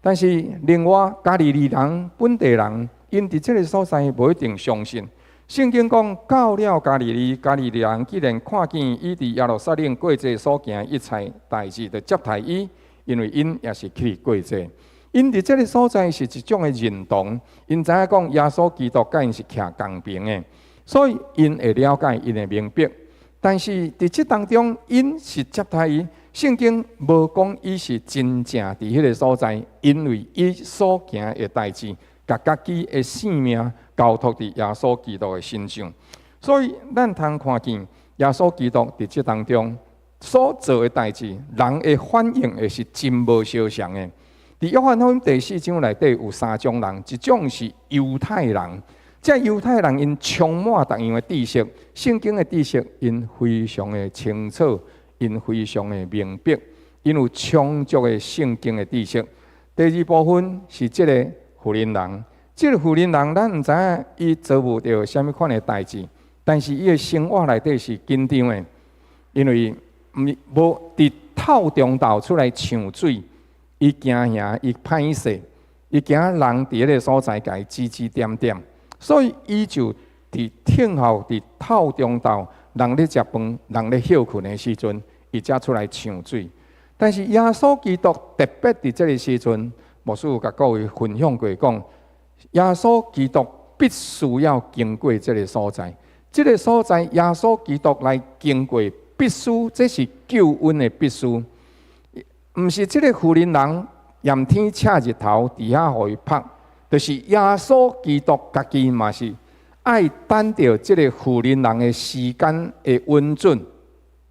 但是另外加利利人本地人，𪜶佇這个所在無一定相信。聖經講到了加利利，加利利人既然看見伊佇耶路撒冷過節所行的一切代誌，就接待伊，因為𪜶也是去過節。𪜶佇這个所在是一種的認同，𪜶知影講耶穌基督佮𪜶是徛仝爿的，所以𪜶會了解，𪜶會明白。但是佇這當中，𪜶是接待伊，聖經無講伊是真正佇彼个所在，因為伊所行的代誌，共家己的性命交託佇耶穌基督的身上。所以咱通看見耶穌基督佇這當中所做的代誌，人的反應會是真無相像的。佇約翰福音第四章內底有三種人，一種是猶太人，這猶太人𪜶充滿各樣的知識，聖經的知識𪜶非常的清楚，𪜶非常的明白，𪜶有充足的聖經的知識。第二部分是這个婦人人，這个婦人人咱毋知影伊遭遇著啥物款的代誌，但是伊的生活內底是緊張的，因為毋無佇透中晝出來搶水。伊驚嚇，伊歹勢，伊驚人佇彼个所在共伊指指點點，所以伊就佇聽候佇透中晝，人咧食飯，人咧歇睏的時陣，伊才出來搶水。但是耶穌基督特別佇這个時陣，牧師有共各位分享過，講耶穌基督必須要經過這个所在，這个所在耶穌基督來經過，必須，這是救恩的必須。毋是這个婦人人炎天赤日頭佇遐予伊曝，就是耶穌基督家己嘛是愛等著這个婦人人的時間的允准，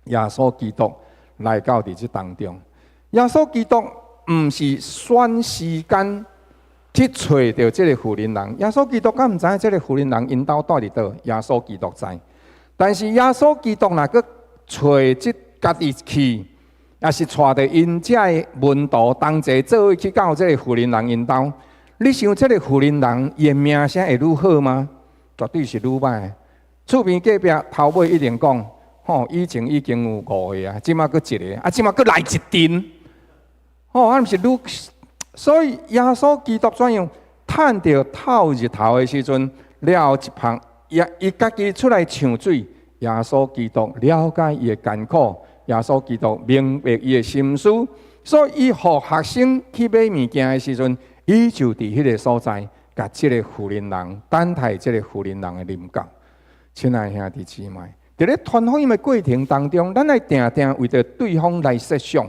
耶穌基督來到佇這當中。耶穌基督毋是選時間去揣著這个婦人人，耶穌基督敢毋知影這个婦人人𪜶兜蹛佇佗，耶穌基督知。但是耶穌基督若閣揣這家己去，也是帶著𪜶遮的門徒同齊做伙去到這个婦人人𪜶兜，你想這个婦人人伊的名聲會愈好嗎？絕對是愈歹。厝邊隔壁頭尾一定講，吼，以前已經有五個啊，這馬閣一个，啊，這馬閣來一陣，吼，啊，毋是愈，所以耶穌基督怎樣趁著透日頭的時陣，了後一旁，伊伊家己出來搶水，耶穌基督了解伊的艱苦。耶穌基督明白伊的心思，所以伊予學生去買物件的時陣，伊就佇彼个所在，共這个婦人人等待這个婦人人的臨到。親愛兄弟姊妹，佇咧傳福音的過程當中，咱愛定定為著對方來設想。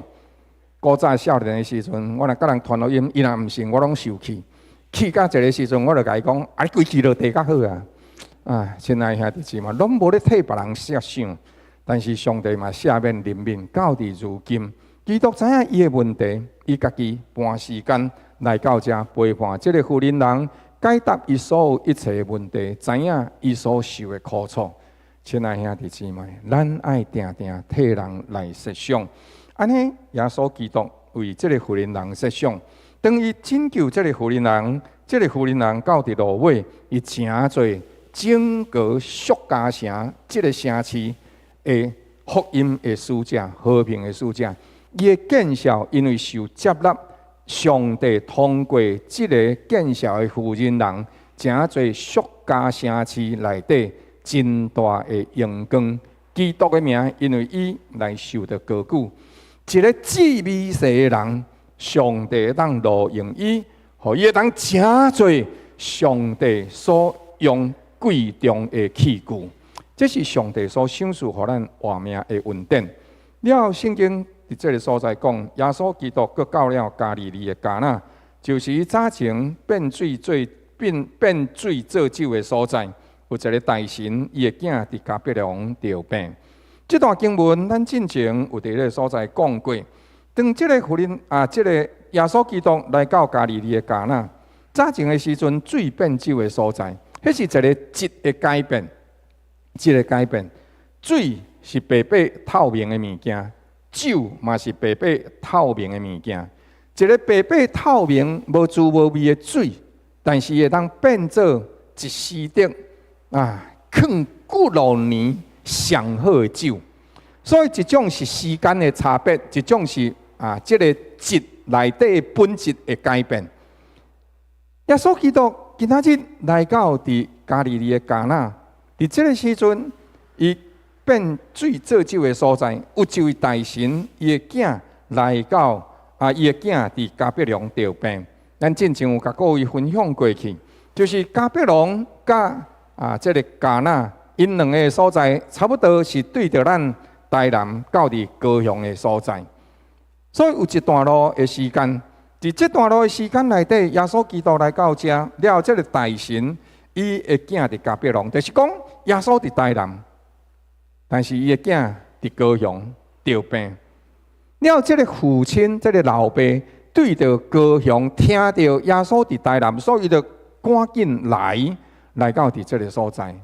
古早少年的時陣，我若佮人傳福音，伊若毋信，我攏受氣。氣到一个時陣，我就共伊講：啊，你規氣落地較好啊！啊，親愛兄弟姊妹，攏無咧替別人設想。但是上帝嘛赦免憐憫，到佇如今，基督知影伊的問題，伊家己撥時間來到遮陪伴這个婦人人，解答伊所有一切的問題，知影伊所受的苦楚。親愛兄弟姊妹，咱愛定定替人來設想，按呢耶穌基督為這個婦人人設想。當伊拯救這個婦人人，這個婦人人到佇路尾，伊成做整個敘加城這個城市的福音的使者、和平的使者。伊的見效因為受接納，上帝通過這個見效的婦人人，成做敘加城市內底真大的榮光。基督的名因為伊來受到高舉。一個至微細的人，上帝會當錄用伊，予伊會當成做上帝所用貴重的器具。這是上帝所賞賜予咱活命的恩典。了後，聖經佇這个所在講，耶穌基督閣到了加利利的迦拿，就是伊早前變水做酒的所在。有一个大臣，伊的囝佇迦百農著病。這段經文咱進前有佇這个所在講過。當這个婦人啊，這个耶穌基督來到加利利的迦拿，早前的時陣水變酒的所在，彼是一個質的改變，質的改變。水是白白透明的物件，酒嘛是白白透明的物件。一个白白透明、無滋無味的水，但是會當變做一西得啊，囥幾落年上好的酒。所以一種是時間的差別，一種是啊，這个質內底的本質的改變。耶穌基督今仔日來到佇加利利的迦拿，佇這个時陣，伊變水做酒的所在，有一位大臣，伊的囝來到啊，伊的囝佇迦百農著病。咱進前有共各位分享過去，就是迦百農佮啊這个迦拿，𪜶兩个所在差不多是對著咱台南到佇高雄的所在，所以有一段路的時間，佇這段路的時間內底，耶穌基督來到遮了後，這个大臣伊的囝佇迦百農，就是講耶穌佇台南，但是伊的囝佇高雄著病。了後，這个父親，這个老爸對著高雄聽著耶穌佇台南，所以伊就趕緊來到佇這个所在，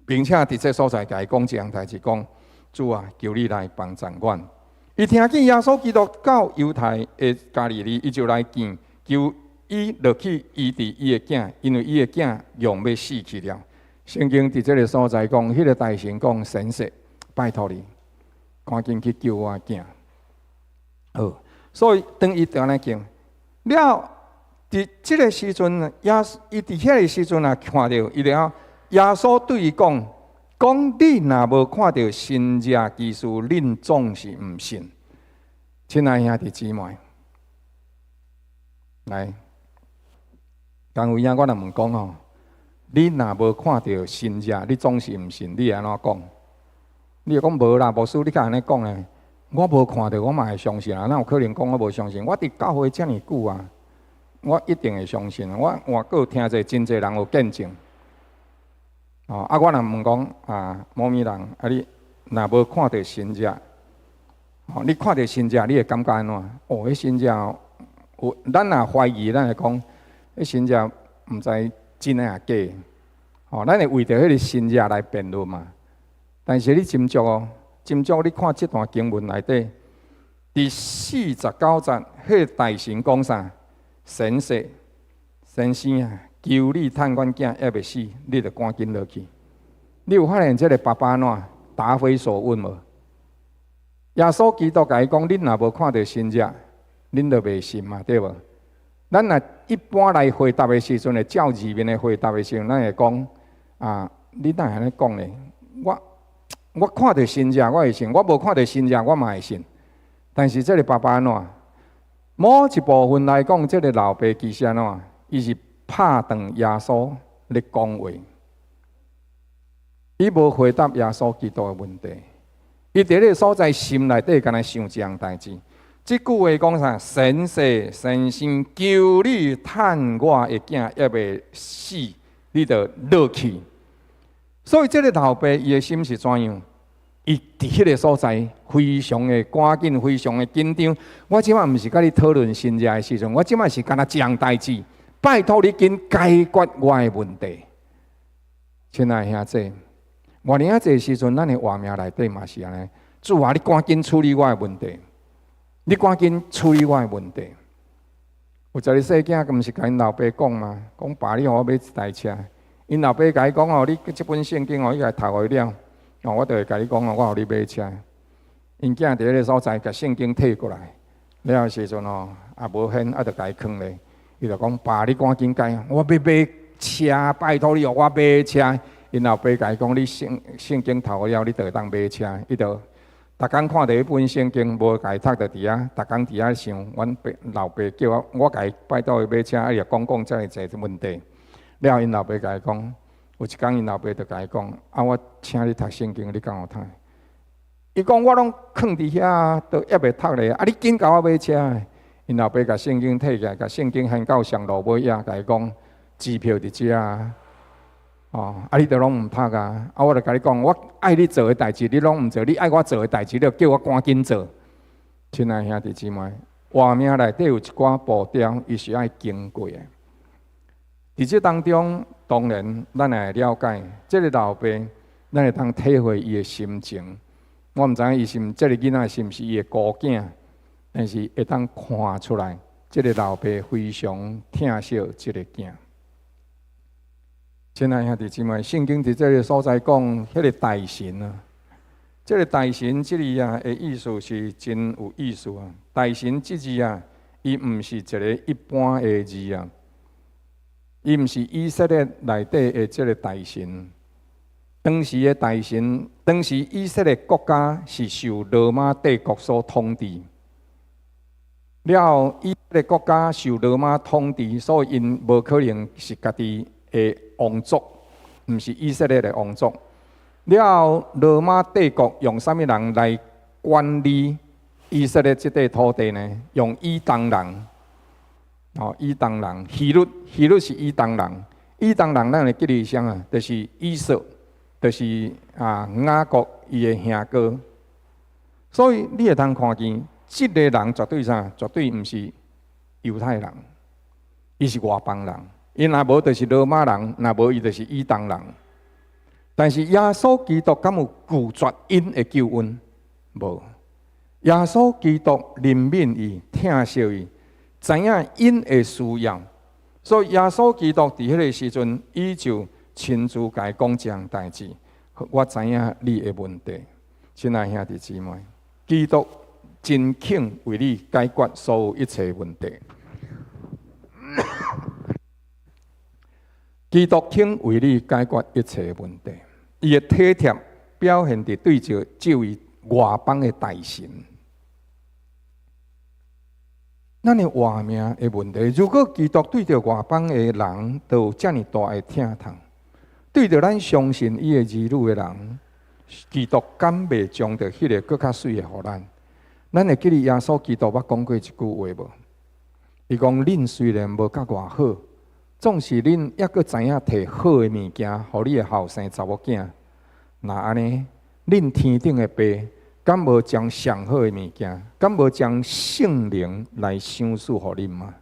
並且佇這个所在共伊講這項代誌，講：主啊，求你來幫贊阮。伊聽見耶穌基督到猶太的加利利，伊就來見，求伊落去醫治伊的囝，因為伊的囝用欲死去了。聖經佇這个所在講，彼个大臣講：先生，拜託你，趕緊去救我囝。好，所以當伊就按呢叫了，佇這个時陣，耶穌伊佇遐个時陣啊，看著伊了，耶穌對伊講：講你若無看著神蹟奇事，恁總是毋信。親愛兄弟姊妹，來，剛有影我若問講吼，你若無看著神蹟，你總是毋信，你會按怎講？你會講無啦，牧師，你敢按呢講呢？我無看著，我嘛會相信啊！哪有可能講我無相信？我佇教會遮爾久啊，我一定會相信。我換閣聽者真濟人有見證。哦，啊，我若問講啊，某物人啊，你若無看著神跡，哦，你看著神跡，你會感覺按怎？哦，彼神跡有，咱若懷疑，咱會講，彼神跡毋知真的抑假？哦，咱會為著彼个神跡來辯論嘛。但是你斟酌哦，斟酌你看這段經文內底，佇49節，彼个大臣講啥？先生，先生啊！求你趁阮囝猶未死，你著趕緊落去。你有發現這个爸爸按怎答非所問無？耶穌基督共伊講：恁若無看著神跡，恁就袂信嘛，對無？咱若一般來回答的時陣，會照字面的回答的時陣，咱會講啊，你哪會按呢講呢？我看著神跡，我會信；我無看著神跡，我嘛會信。但是這个爸爸按怎？某一部分來講，這个老爸其實按怎？伊是拍斷耶穌咧講話，伊無回答耶穌基督的問題。伊佇咧所在心內底，敢若想一項代誌。這句話講啥？先生，先生，求你趁我的囝猶未死，你著落去。所以這个老爸伊的心是怎樣？伊佇彼个所在非常的趕緊，非常的緊張。我這擺毋是佮你討論神跡的時陣，我這擺是干焦一項代誌。拜託你緊解決我的問題。親愛兄弟，我領這時陣，咱的活命內底嘛是按呢。主啊，你趕緊處理我的問題。你趕緊處理我的問題。有一个細囝，毋是共𪜶老爸講嗎？講爸，你予我買一台車。𪜶老爸共伊講哦，你這本聖經哦，你共讀予了，哦，我就會共你講哦，我予你買車。𪜶囝佇彼个所在，共聖經提過來，了的時陣哦，也無現，啊，就共伊囥咧。伊就講爸，你趕緊改，我欲買車，拜託你予我買車。𪜶老爸共伊講，你聖經讀予了，你就會當買車。伊就逐工看著彼本聖經，無共伊讀，就佇遐，逐工佇遐想。阮爸老爸叫我，我共伊拜託伊買車，啊伊又講講遮爾濟問題。了後𪜶老爸共伊講，有一工𪜶老爸就共伊講，啊我請你讀聖經，你敢有讀？伊講我攏囥佇遐，都猶未讀咧。啊你緊共我買車？𪜶老爸共聖經提起來，共聖經掀到上落尾頁，共伊講支票佇遮啊。哦，啊你都攏毋讀啊！啊，我就共你講，我愛你做的代誌，你攏毋做；你愛我做的代誌，你就叫我趕緊做。親愛兄弟姊妹，活命內底有一寡步調，伊是愛經過的。佇這當中，當然咱會了解，這个老爸，咱會當體會伊的心情。我毋知影伊是毋，這个囡仔是毋是伊的孤囝，但是會當看出來，這个老爸非常疼惜這个囝。親愛兄弟姊妹，聖經佇這个所在講，彼个大臣啊，這个大臣這字啊的意思是真有意思啊。大臣這字啊，伊毋是一个一般的字啊，伊毋是以色列內底的這个大臣。當時的大臣，當時以色列國家是受羅馬帝國所統治。了後，以色列國家受羅馬統治，所以𪜶無可能是家己的王族，毋是以色列的王族。了後，羅馬帝國用啥物人來管理以色列這塊土地呢？用以東人，哦，以東人，希律，希律是以東人。以東人，咱會記得啥啊？就是以掃，就是啊雅各伊的兄哥。所以你會通看見，這个人絕對啥？絕對毋是猶太人，伊是外邦人。伊若無就是羅馬人，若無伊就是以東人。但是耶穌基督敢有拒絕𪜶的救恩？無。耶穌基督憐憫伊、疼惜伊，知影𪜶的需要，所以耶穌基督佇彼个時陣，伊就親自共伊講這項代誌。我知影你的問題，親愛兄弟姊妹，基督真肯為你解決所有一切問題。基督肯為你解決一切問題，伊的體貼表現佇對著這位外邦的大臣。咱的活命的問題，如果基督對著外邦的人都有遮爾大的疼痛，對著咱相信伊的兒女的人，基督敢袂將著彼个閣較媠的予咱？咱會記得耶穌基督捌講過一句話無？伊講：恁雖然無佮偌好，總是恁猶閣知影提好的物件，予你的後生查某囝。若按呢，恁天頂的爸敢無將上好的物件，敢無將聖靈來賞賜予恁嗎？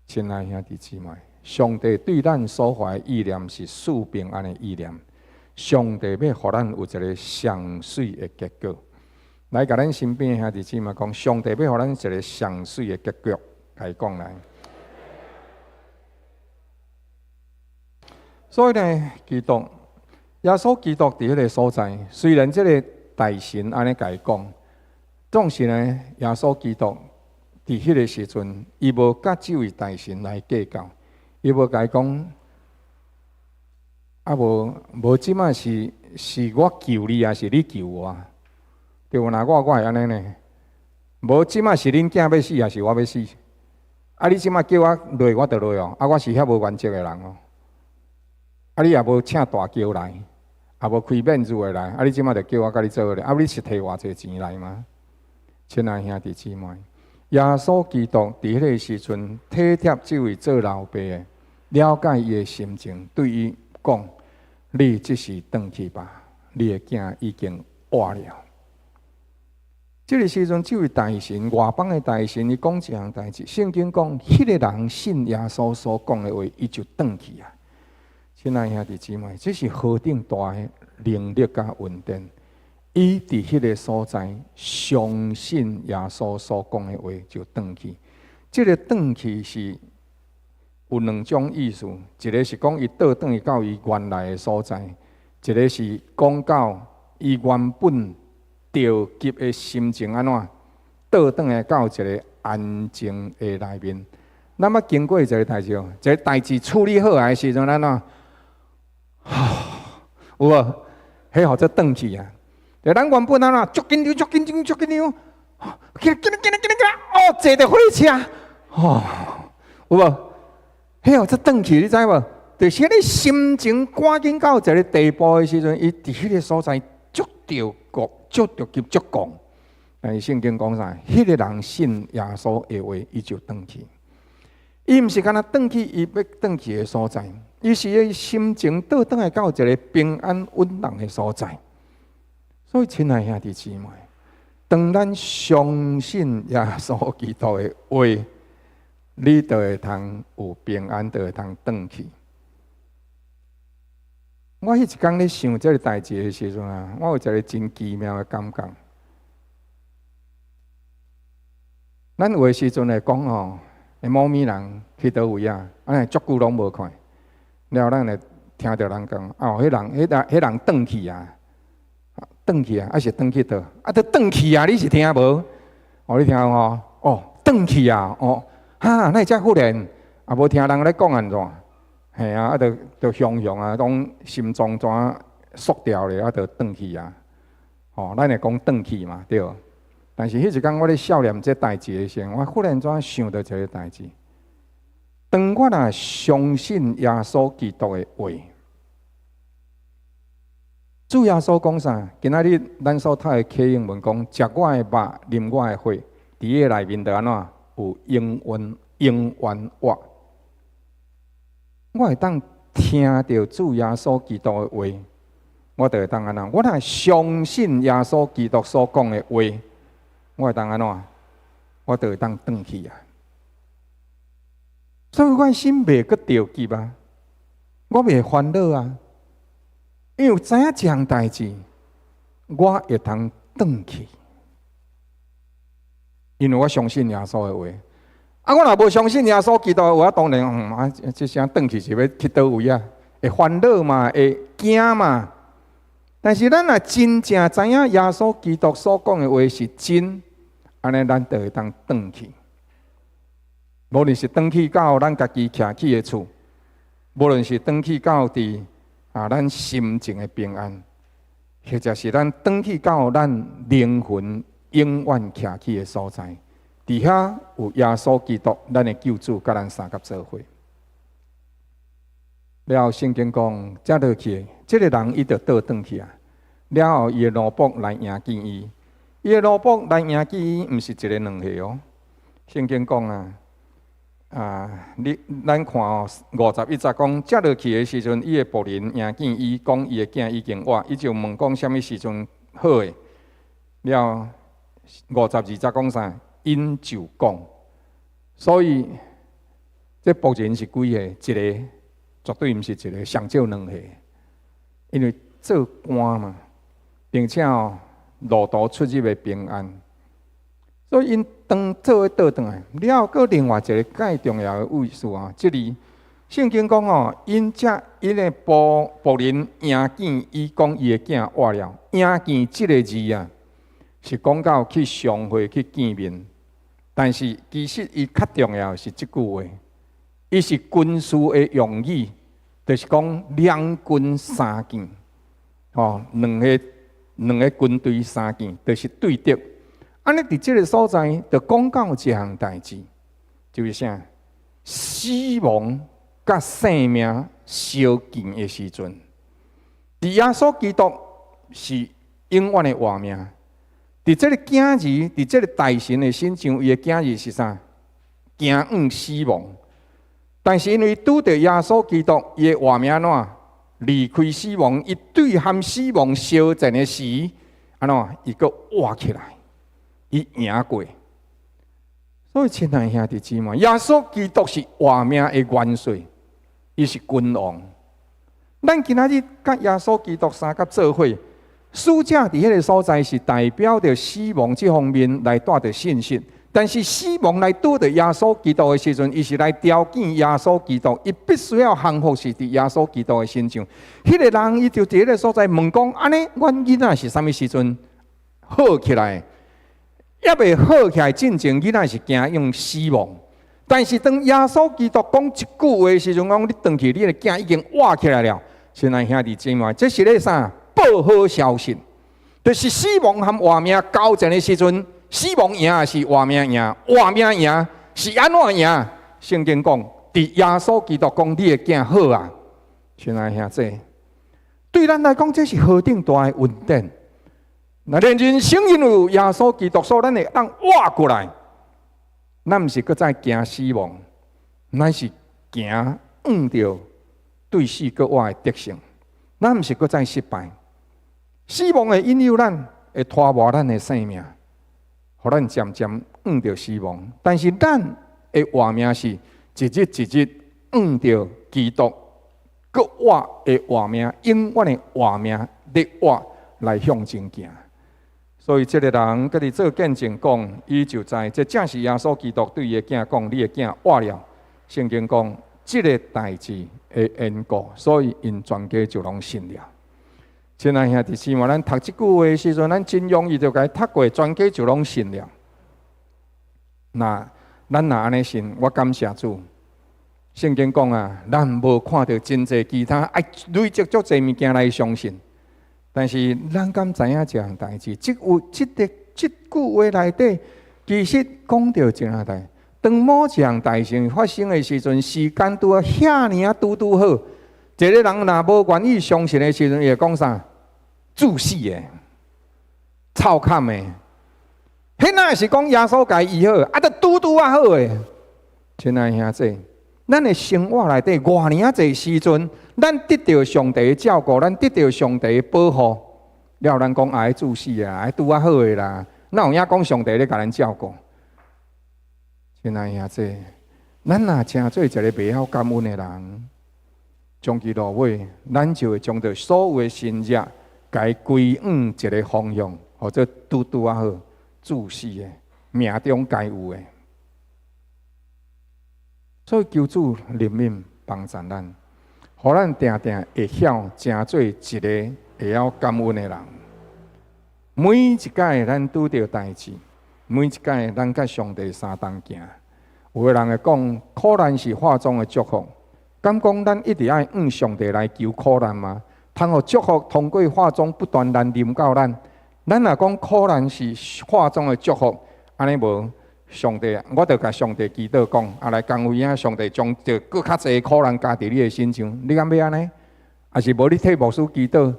親愛兄弟姊妹，上帝對咱所懷的意念是賜平安的意念。上帝欲予咱有一个上媠的結果。來，共咱身邊的兄弟姊妹講，上帝欲予咱一个上媠的結局，共伊講來。所以呢，基督耶穌基督佇彼个所在，雖然這个大臣按呢共伊講，總是呢，耶穌基督佇彼个時陣，伊無佮這位大臣來計較，伊無共伊講，啊無無這擺是是我求你，抑是你求我？對無？若我我會按呢呢？無這擺是恁囝欲死，抑是我欲死？啊！你這擺叫我落，我就落哦。啊，我是遐無原則的人哦。啊！你也無請大轎來，也無開免子的來，啊！你這擺就叫我共你做伙咧？啊！你是提偌濟錢來嗎？親愛兄弟姊妹，耶穌基督佇彼个時陣體貼這位做老爸的，了解伊的心情，對伊講：你這時轉去吧，你的囝已經活了。這个時陣，這位大臣，外邦的大臣，伊講一項代誌。聖經講，彼个人信耶穌所講的話，伊就轉去啊。親愛兄弟姊妹，這是何等大的能力佮恩典！伊佇彼个所在相信耶穌所講的話，就轉去。這个轉去是有兩種意思，一个是講伊倒轉去到伊原來的所在，一个是講到伊原本著急的心情按怎倒轉來到一个安靜的內面。咱捌經過一个代誌哦，一个代誌處理好的時陣，咱怎？有無？彼號做轉去啊！就咱原本按怎足緊張、足緊張、足緊張，起來、起來、起來、起來、起來，哦，坐著火車，哦，有無？彼號做轉去，你知無？就是你心情趕緊到一个地步的時陣，伊佇彼个所在足著急、足著急、足戇。但是聖經講啥？彼个人信耶穌的話，伊就轉去。伊毋是干焦轉去伊欲轉去的所在，伊是伊心情倒轉來到一个平安穩當的所在。所以，親愛兄弟姊妹，當咱相信耶穌基督的話，你就會通有平安，就會通轉去。我彼一工咧想這个代誌的時陣啊，我有一个真奇妙的感覺。咱有的時陣會講吼，某物人去佗位啊，按呢足久攏無看，了後咱會聽著人講，哦，彼人、彼人、彼人轉去啊，轉去啊，啊是轉去佗？啊，都轉去啊！你是聽無？哦，你聽無？哦，轉去啊！哦，哈，哪會遮忽然？啊，無聽人咧講按怎？嘿啊，啊，就就雄雄啊，攏心臟怎縮掉咧，啊，就轉去啊！哦，咱會講轉去嘛，對。但是彼一工我咧數念這代誌的時陣，我忽然怎想著一个代誌。當我若相信耶穌基督的話，主耶穌講啥？今仔日咱所讀的啟英文講：食我的肉，啉我的血，佇伊內面就按怎有永遠永遠活。我會當聽著主耶穌基督的話，我就會當按怎？我若相信耶穌基督所講的話，我會當按怎？我就會當轉去啊！所以我的心袂閣著急啊，我袂煩惱啊，因為知影這項代誌，我會通轉去，因為我相信耶穌的話。啊，我若無相信耶穌基督的話，當然，啊，這聲轉去是欲去佗位啊？會煩惱嘛，會驚嘛。但是咱若真正知影耶穌基督所講的話是真，按呢咱就會當轉去。無論是轉去到咱家己徛起的厝，無論是轉去到佇啊咱心情的平安，或者是咱轉去到咱靈魂永遠徛起的所在，佇遐有耶穌基督，咱的救主，佮咱相佮做伙。了後聖經講，接落去，這个人伊就倒轉去啊。了後，伊的奴僕來迎見伊，伊的奴僕來迎見伊，毋是一个兩个哦。聖經講啊，啊，你咱看哦，51節講，接落去的時陣，伊的僕人迎見伊，講伊的囝已經活，伊就問講啥物時陣好的。了52節講啥？𪜶就講，所以這僕人是幾个？一个，絕對毋是一个，上少兩个，因為做官嘛，並且哦，路途出入的平安，所以𪜶當做伙倒轉來。了後，閣另外一个蓋重要的意思啊，這裡聖經講哦，𪜶遮𪜶的僕僕人迎見伊講伊的囝活了，迎見這个字啊，是講到去相會去見面，但是其實伊較重要的是這句話，伊是軍事的用語，就是講兩軍相見，吼，兩个兩个軍隊相見，就是對敵。按呢佇這个所在，就講到一項代誌，就是啥？死亡佮生命相見的時陣，佇耶穌基督是永遠的活命。佇這个囝兒，佇這个大臣的身上，伊的囝兒是啥？驚往死亡。但是因為拄著耶穌基督，伊的活命按怎離開死亡，伊對和死亡相戰的時，按怎伊閣活起來，伊贏過。所以，親愛兄弟姊妹，耶穌基督是活命的元帥，伊是君王。咱今仔日佮耶穌基督相佮做伙，死者佇彼个所在是代表著死亡這方面來帶著信息，但是死亡來拄著耶穌基督的時陣，伊是來調見耶穌基督，伊必須要降服是佇耶穌基督的身上。彼個人伊就佇彼個所在問講：按呢，阮囡仔是啥物時陣好起來？猶未好起來進前，囡仔是驚用死亡。但是當耶穌基督講一句話的時陣，講你轉去，你的囝已經活起來了。親愛兄弟姊妹，這是咧啥？報好消息，就是死亡和活命交戰的時陣，死亡贏抑是活命贏？活命贏是按怎贏？聖經講，佇耶穌基督講，你的囝好啊！親愛兄弟，對咱來講，這是何等大的恩典！若人生因為有耶穌基督，所以咱會當活過來。咱毋是閣再驚死亡，咱是驚遇著對死閣活的得勝。咱毋是閣再失敗。死亡會引誘咱，會拖磨咱的生命，予咱漸漸遇著死亡。但是咱的活命是一日一日遇著基督閣活的活命，永遠的活命咧活來向前行。所以這个人閣佇做見證講，伊就知這正是耶穌基督對伊的囝講：你的囝活了。聖經講這个代誌的緣故，所以𪜶全家就攏信了。親愛兄弟姊妹，咱讀這句話的時陣，咱真容易就共伊讀過，全家就攏信了。那咱若按呢信，我感謝主。聖經講啊，咱無看著真濟其他愛累積足濟物件來相信，但是咱敢知影一項代誌？這有這个這句話內底，其實講著一項代。當某一項代誌發生的時陣，時間拄啊遐爾仔拄拄好，一个人若無願意相信的時陣，伊會講啥？注死的，臭崁的，彼若是講耶穌共伊醫好，啊，著拄拄仔好的。親愛兄弟，咱的生活內底偌爾仔濟時陣，咱得著上帝的照顧，咱得著上帝的保護，了後咱講愛注死啊，愛拄仔好的啦，哪有影講上帝咧共咱照顧？親愛兄弟，咱若成做一个袂曉感恩的人，終其落尾，咱就會將著所有的神跡，共伊歸往一个方向，或者拄拄仔好，注死的命中該有的。所以求主憐憫幫助咱，予咱定定會曉成做一个會曉感恩的人。每一擺咱拄著代誌，每一擺咱佮上帝相同行，有的人會講苦難是化妝的祝福，敢講咱一直愛向上帝來求苦難嗎？通予祝福通過化妝不斷來臨到咱，咱若講苦難是化妝的祝福，按呢無上帝，我就共上帝祈禱講，啊來講有影上帝將著閣較濟苦難加佇你的身上，你敢欲按呢？抑是無你替牧師祈禱，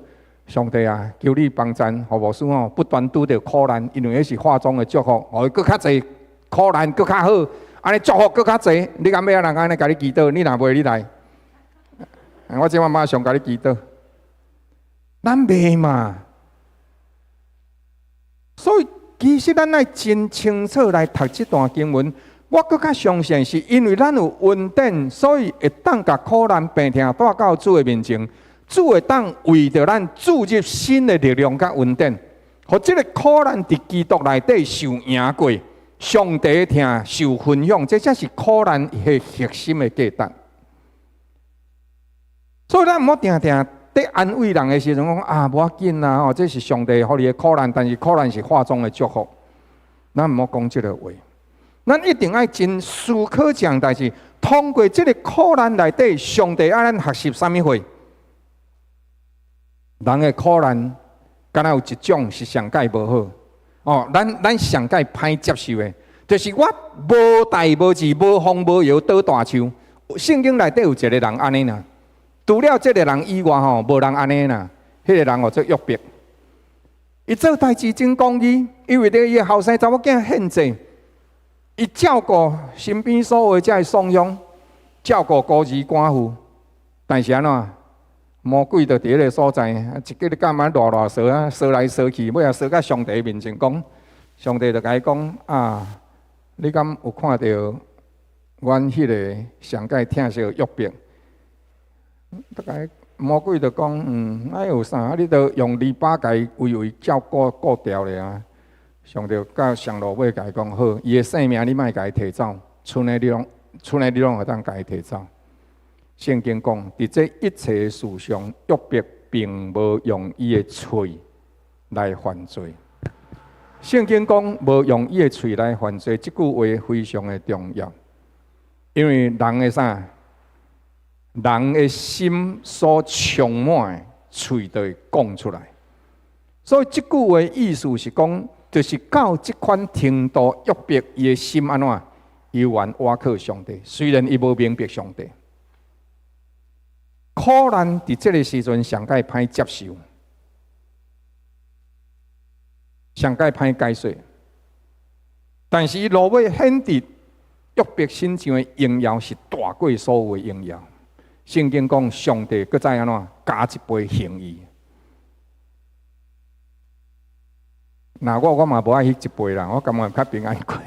上帝啊，求你幫贊，予牧師吼不斷拄著苦難，因為彼是化妝的祝福，予伊閣較濟苦難閣較好，按呢祝福閣較濟，你敢欲按人按呢共你祈禱？你若袂你來，我這擺馬上共你祈禱。咱袂嘛，所以其實咱愛真清楚來讀這段經文。我閣較相信是因為咱有恩典，所以會當共苦難病痛帶到主的面前，主會當為著咱注入新的力量佮恩典，予這个苦難佇基督內底受贏過，上帝的疼受分享，這才是苦難的核心的價值。所以咱毋好定定佇安慰人的時陣講啊，無要緊啦吼，這是上帝予你的苦難，但是苦難是化妝的祝福。咱毋好講這个話，咱一定愛真思考這項代誌。通過這个苦難內底，上帝愛咱學習啥物貨？人的苦難，敢若有一種是上蓋無好哦，咱上蓋歹接受的，就是我無代無誌、無風無雨倒大樹。聖經內底有一個人按呢啦。除了這个人以外吼，無人按呢啦。彼个人號做約伯，伊做代誌真公義，伊為著伊的後生查某囝獻祭，伊照顧身邊所有這个喪鄉，照顧孤兒寡婦。但是按怎？魔鬼就佇彼个所在，一个咧干嘛賴賴踅啊，踅來踅去，尾仔踅到上帝面前講，上帝就共伊講啊，你敢有看著阮彼个上蓋疼惜約伯？大概魔鬼就講，啊有啥？你著用籬笆共伊圍圍照顧顧牢咧啊！上帝到上落尾共伊講好，伊的性命你莫共伊提走，賰的你攏會當共伊提走。聖經講，佇這一切事上，約伯並無用伊的喙來犯罪。聖經講無用伊的喙來犯罪，這句話非常的重要，因為人的啥？人的心所充滿的，喙就會講出來。所以這句話意思是講，就是到這款程度，約伯伊的心按怎？猶原倚靠上帝，雖然伊無明白上帝。苦難佇這个時陣上蓋歹接受，上蓋歹解釋。但是伊落尾顯佇約伯身上的榮耀是大過所有的榮耀。聖經講，上帝閣再按怎加一倍還伊。若我我嘛無愛彼一倍啦，我感覺較平安過。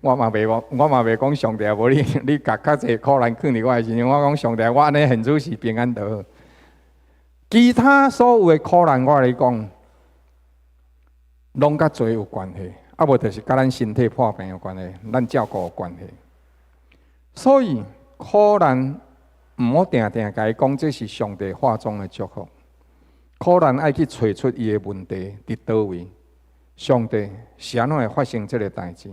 我嘛袂講上帝，無你你共較濟苦難囥佇我的身上，我講上帝，我按呢現主時平安就好。其他所有的苦難，我共你講，攏佮罪有關係，啊無就是佮咱身體破病有關係，咱照顧有關係。所以苦難毋好定定共伊講，這是上帝化妝的祝福。苦難愛去揣出伊的問題佇佗位，上帝是按怎會發生這个代誌？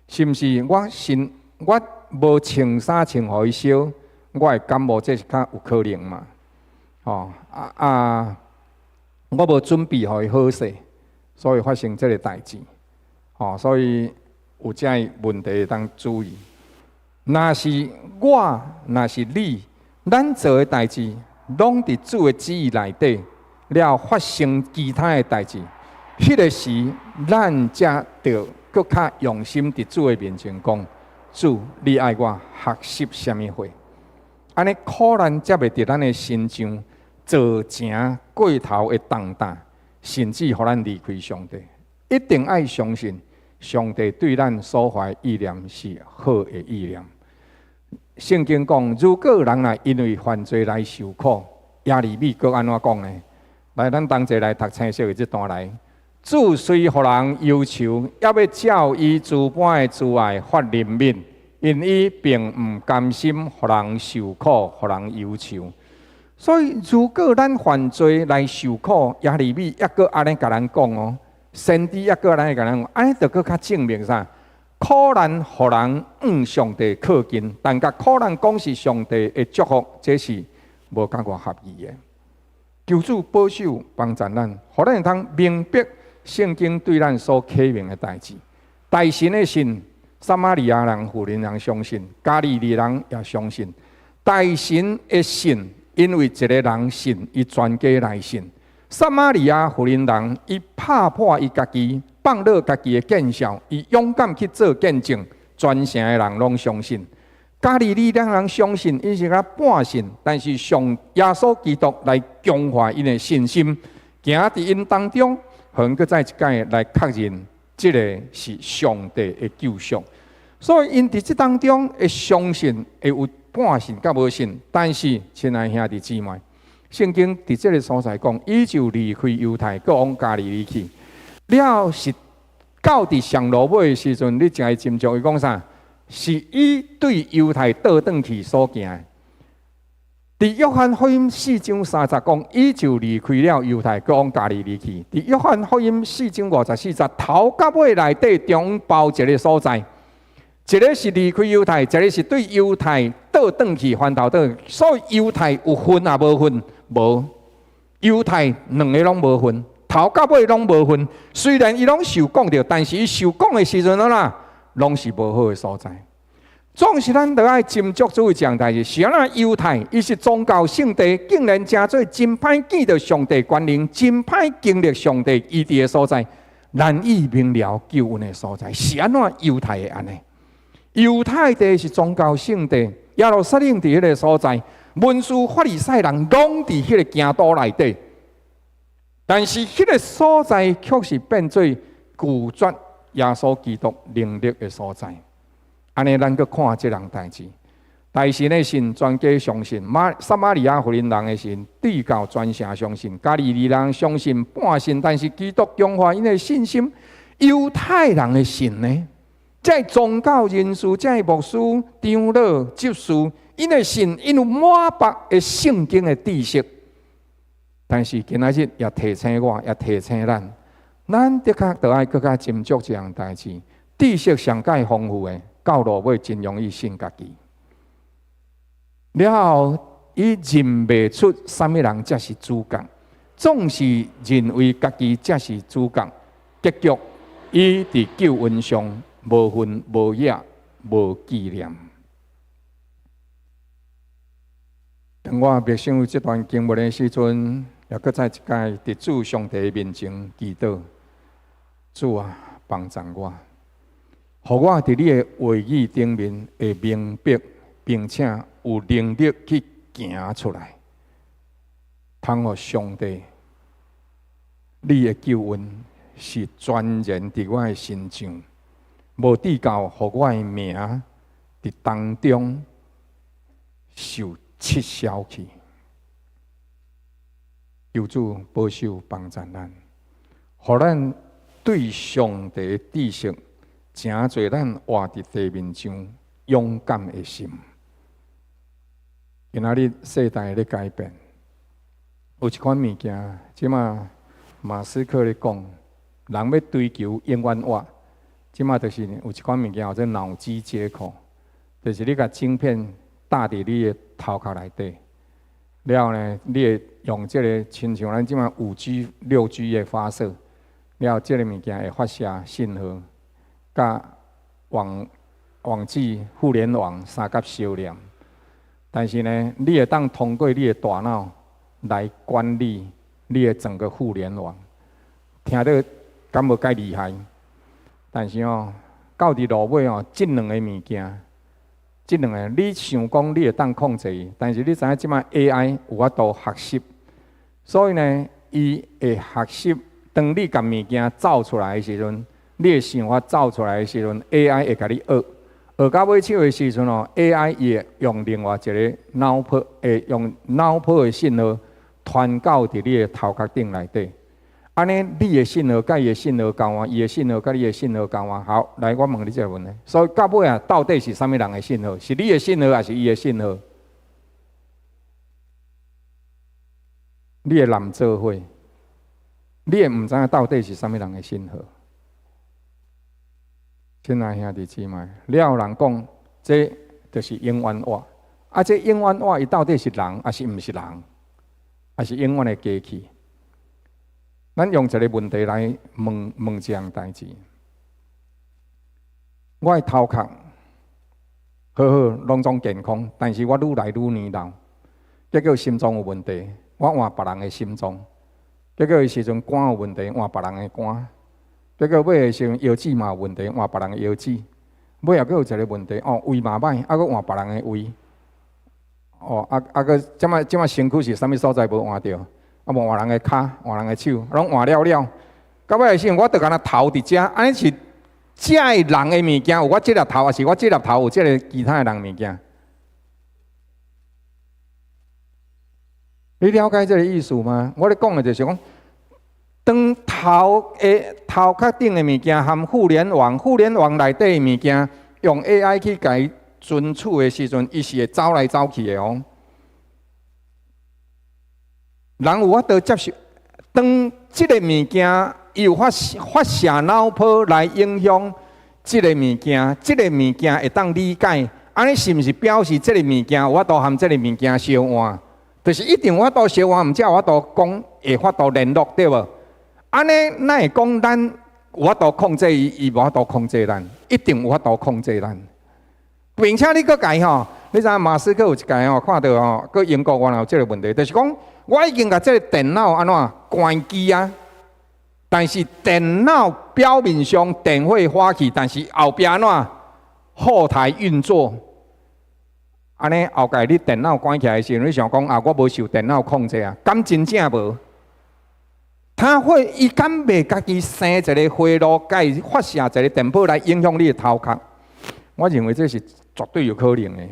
是毋是我身我無穿衫穿予伊燒，我會感冒，這是較有可能嘛？吼啊啊！我無準備予伊好勢，所以發生這个代誌。吼，所以有這个問題會當注意。若是我，若是你，咱做的代誌，攏佇主的旨意內底。了發生其他的代誌，彼个時咱才著閣較用心佇主的面前講：主，你愛我學習啥物貨？按呢苦難才袂佇咱的身上造成過頭的重擔，甚至予咱離開上帝。一定愛相信上帝對咱所懷意念是好的意念。聖經講，如果人若因為犯罪來受苦，耶利米閣按怎講呢？來，咱同齊來讀青色的這段來。主雖予人憂愁，猶欲照伊諸般的慈愛發憐憫，因伊並毋甘心予人受苦，予人憂愁。所以，如果咱犯罪來受苦，耶利米猶閣按呢共咱講哦，先知猶閣按呢共咱講，按呢就閣較證明啥？苦難予人向上帝靠近，但共苦難講是上帝的祝福，這是無感覺合意的。求主保守幫助咱，予咱會通明白聖經對咱所啟明的代誌。大神的信，撒瑪利亞人、婦人人相信，加利利人也相信。大神的信，因為一个人信，伊全家來信。撒瑪利亞婦人人，伊拍破伊家己，放落家己的見笑，伊勇敢去做見證，全城的人攏相信。加利利兩人相信，𪜶是較半信，但是上耶穌基督來強化𪜶的信心，行佇𪜶當中，予𪜶閣再一擺來確認，這个是上帝的救贖。所以𪜶佇這當中會相信，會有半信佮無信。但是，親愛兄弟姊妹，聖經佇這个所在講，伊就離開猶太，閣往加利利去。了是到佇上落尾的時陣，你誠會斟酌伊講啥？是伊對猶太倒轉去所行的。佇約翰福音4章30節講，伊就離開了猶太，閣往加利利去。佇約翰福音4章54節，頭佮尾內底中包一个所在，一个是離開猶太，一个是對猶太倒轉去翻頭轉。所以猶太有份抑無份？無。猶太兩个攏無份，頭佮尾攏無份。雖然伊攏受講著，但是伊受講的時陣啦，攏是無好的所在。總是咱著愛斟酌注意一項代誌，是按怎猶太，伊是宗教聖地，竟然成做真歹見著上帝權能，真歹經歷上帝醫治的所在，難以明了救恩的所在，是按怎猶太會按呢？猶太地是宗教聖地，耶路撒冷佇彼个所在，文士法利賽人攏佇彼个京都內底，但是彼个所在卻是變做拒絕耶穌基督能力的所在。按呢，咱閣看這項代誌，大臣的信，全家相信；馬撒瑪利亞婦人的信，對到全城相信；加利利人相信半信，但是基督強化𪜶的信心。猶太人的信呢？這宗教人士、這牧師、長老、執事，𪜶的信，𪜶有滿腹的聖經的知識。但是今仔日也提醒我，也提醒咱，咱的確著愛閣較斟酌這項代誌。知識上蓋豐富的，到落尾真容易信家己。了後，伊認袂出啥物人才是主角，總是認為家己才是主角。結局，伊佇救恩上無份、無影、無紀念。當我默想這段經文的時陣，也閣再一擺佇主上帝面前祈禱：主啊，幫助我，予我佇你的話語頂面會明白，並且有能力去行出來，通予上帝，你的救恩是全然佇我的身上，無至到予我的名佇當中受撤銷去。求主保守幫助咱，予咱對上帝的知識，誠濟咱活佇地面上勇敢的心。今仔日世代咧改變，有一款物件，這馬馬斯克咧講，人欲追求永遠活，這馬就是有一款物件叫做腦機接口，就是你共晶片搭佇你的頭殼內底，了後呢，你會用這個親像咱這馬5G、6G 的發射，了後這个物件會發射信號，佮網際互聯網相佮相連。但是呢，你會當通過你的大腦來管理你的整個互聯網，聽著敢無蓋厲害？但是哦，到佇落尾哦，這兩個物件，這兩个你想講你會當控制伊，但是你知影這擺 AI 有法度學習，所以呢，伊會學習。當你共物件造出來的時陣，你的想法造出來的時陣，AI 會共你學。學到尾手的時陣哦，AI 伊會用另外一个腦波，會用腦波的信號傳到佇你的頭殼頂內底。按呢，你的信號佮伊的信號交換，伊的信號佮你的信號交換。好，來，我問你這个問題。所以到尾啊，到底是啥物人的信號？是你的信號，還是伊的信號？你會濫做伙，你會毋知影到底是啥物人的信號？親愛兄弟姊妹，了有人講，這就是永遠活。啊，這永遠活，伊到底是人，抑是毋是人？抑是永遠的機器？咱用一个問題來問問這項代誌。我的頭殼好好，攏總健康，但是我愈來愈年老，結果心臟有問題，我換別人的心臟。結果彼時陣肝有問題，換別人的肝。結果尾的時陣腰子嘛有問題，換別人的腰子。尾也閣有一个問題，哦，胃嘛歹，啊閣換別人的胃。哦，啊啊閣這擺這擺身軀是啥物所在無換著？啊無換人的跤，換人的手，攏換了了。到尾的時陣，我就干焦頭佇遮，按呢是這个人的物件有我這粒頭，抑是我這粒頭有這个其他的人物件？你了解這个意思嗎？我咧講的就是講，當頭的頭殼頂的物件含互聯網，互聯網內底的物件，用 AI 去共伊存儲的時陣，伊是會走來走去的哦。人有法度接受，當這个物件伊有發發射腦波來影響這个物件，這个物件會當理解，按呢是毋是表示這个物件有法度含這个物件相換？就是一定有法度相換，毋才有法度講會法度聯絡，對無？按呢，哪會講咱有法度控制伊，伊無法度控制咱，一定有法度控制咱。並且你閣共伊吼，你知影馬斯克有一擺吼，看著吼，閣英國原來有這个問題，就是講我已經共這个電腦按怎關機啊，但是電腦表面上電火發去，但是後壁按怎後台運作。按呢後蓋你電腦關起來的時陣，你想講啊，我無受電腦控制啊？敢真正無？他會伊敢袂家己生一个回路，共伊發射一个電波來影響你的頭殼？我認為這是絕對有可能的。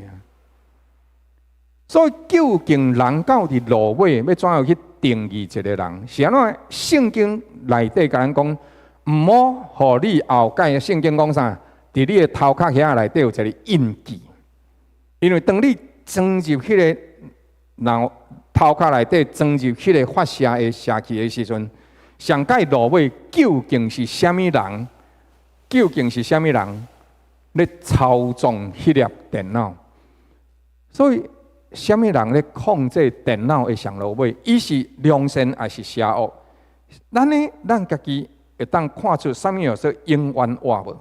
所以究竟人到佇落尾欲怎樣去定義一個人？是按怎？聖經內底共咱講，毋好予你後蓋。聖經講啥？佇你的頭殼遐內底有一個印記，因為當你裝入彼個腦頭殼內底裝入彼個發射的射器的時陣，上蓋落尾究竟是啥物人？究竟是啥物人咧操縱彼粒電腦？所以，啥物人咧控制電腦的上落尾？伊是良善抑是邪惡？咱呢，咱家己會當看出啥物叫做永遠活無？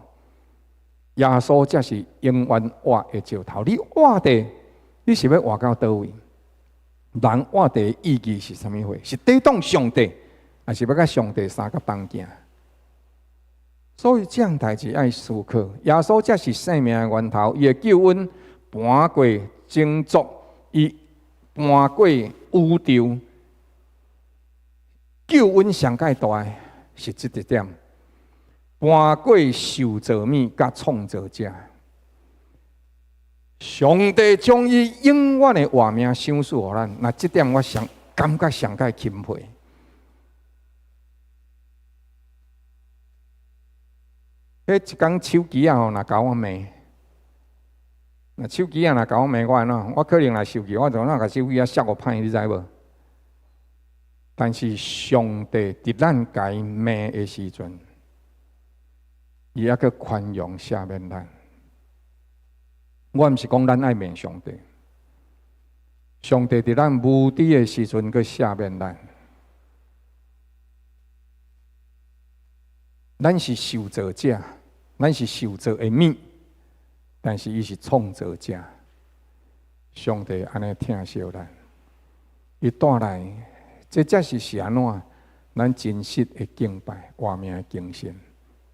耶穌才是永遠活的石頭。你活佇，你是欲活到佗位？人活佇的意義是啥物貨？是抵擋上帝，抑是欲佮上帝相佮同行？所以這項代誌愛思考。耶穌才是生命的源頭，伊的救恩盤過種族，伊盤過宇宙。救恩上蓋大的是這一點，盤過受造物佮創造者。上帝將伊永遠的活命賞賜予咱，那這點我上感覺上蓋欽佩。彼一工手機仔吼，若共我罵，若手機仔若共我罵，我按怎？我可能若生氣，我就按怎共手機仔摔予歹，你知無？但是上帝佇咱共伊罵的時陣，伊猶閣寬容赦免咱。我毋是講咱愛罵上帝，上帝佇咱無知的時陣，閣赦免咱。咱是受造者，咱是受造的物，但是伊是創造者。上帝按呢疼惜咱，伊帶來，這才是是按怎？咱真實的敬拜、活命的精神，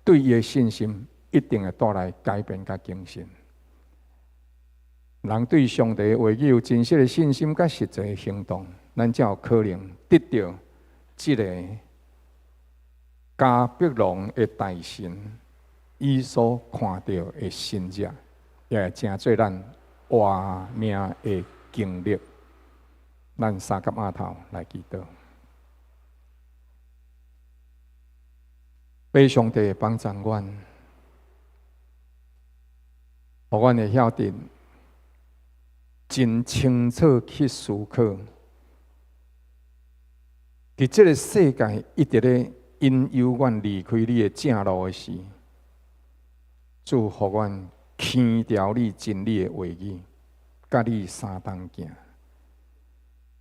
對伊的信心一定會帶來改變佮更新。人對上帝的話語有真實的信心佮實際的行動，咱才有可能得著這个迦百農的大臣，伊所看著的神跡，也會成做咱活命的經歷。咱三佮碼頭來祈禱，求上帝幫助阮，予阮會曉得真清楚去思考，佇這个世界一直咧引誘阮離開你的正路的時，主予阮牽牢你真理的話語，佮你相同行，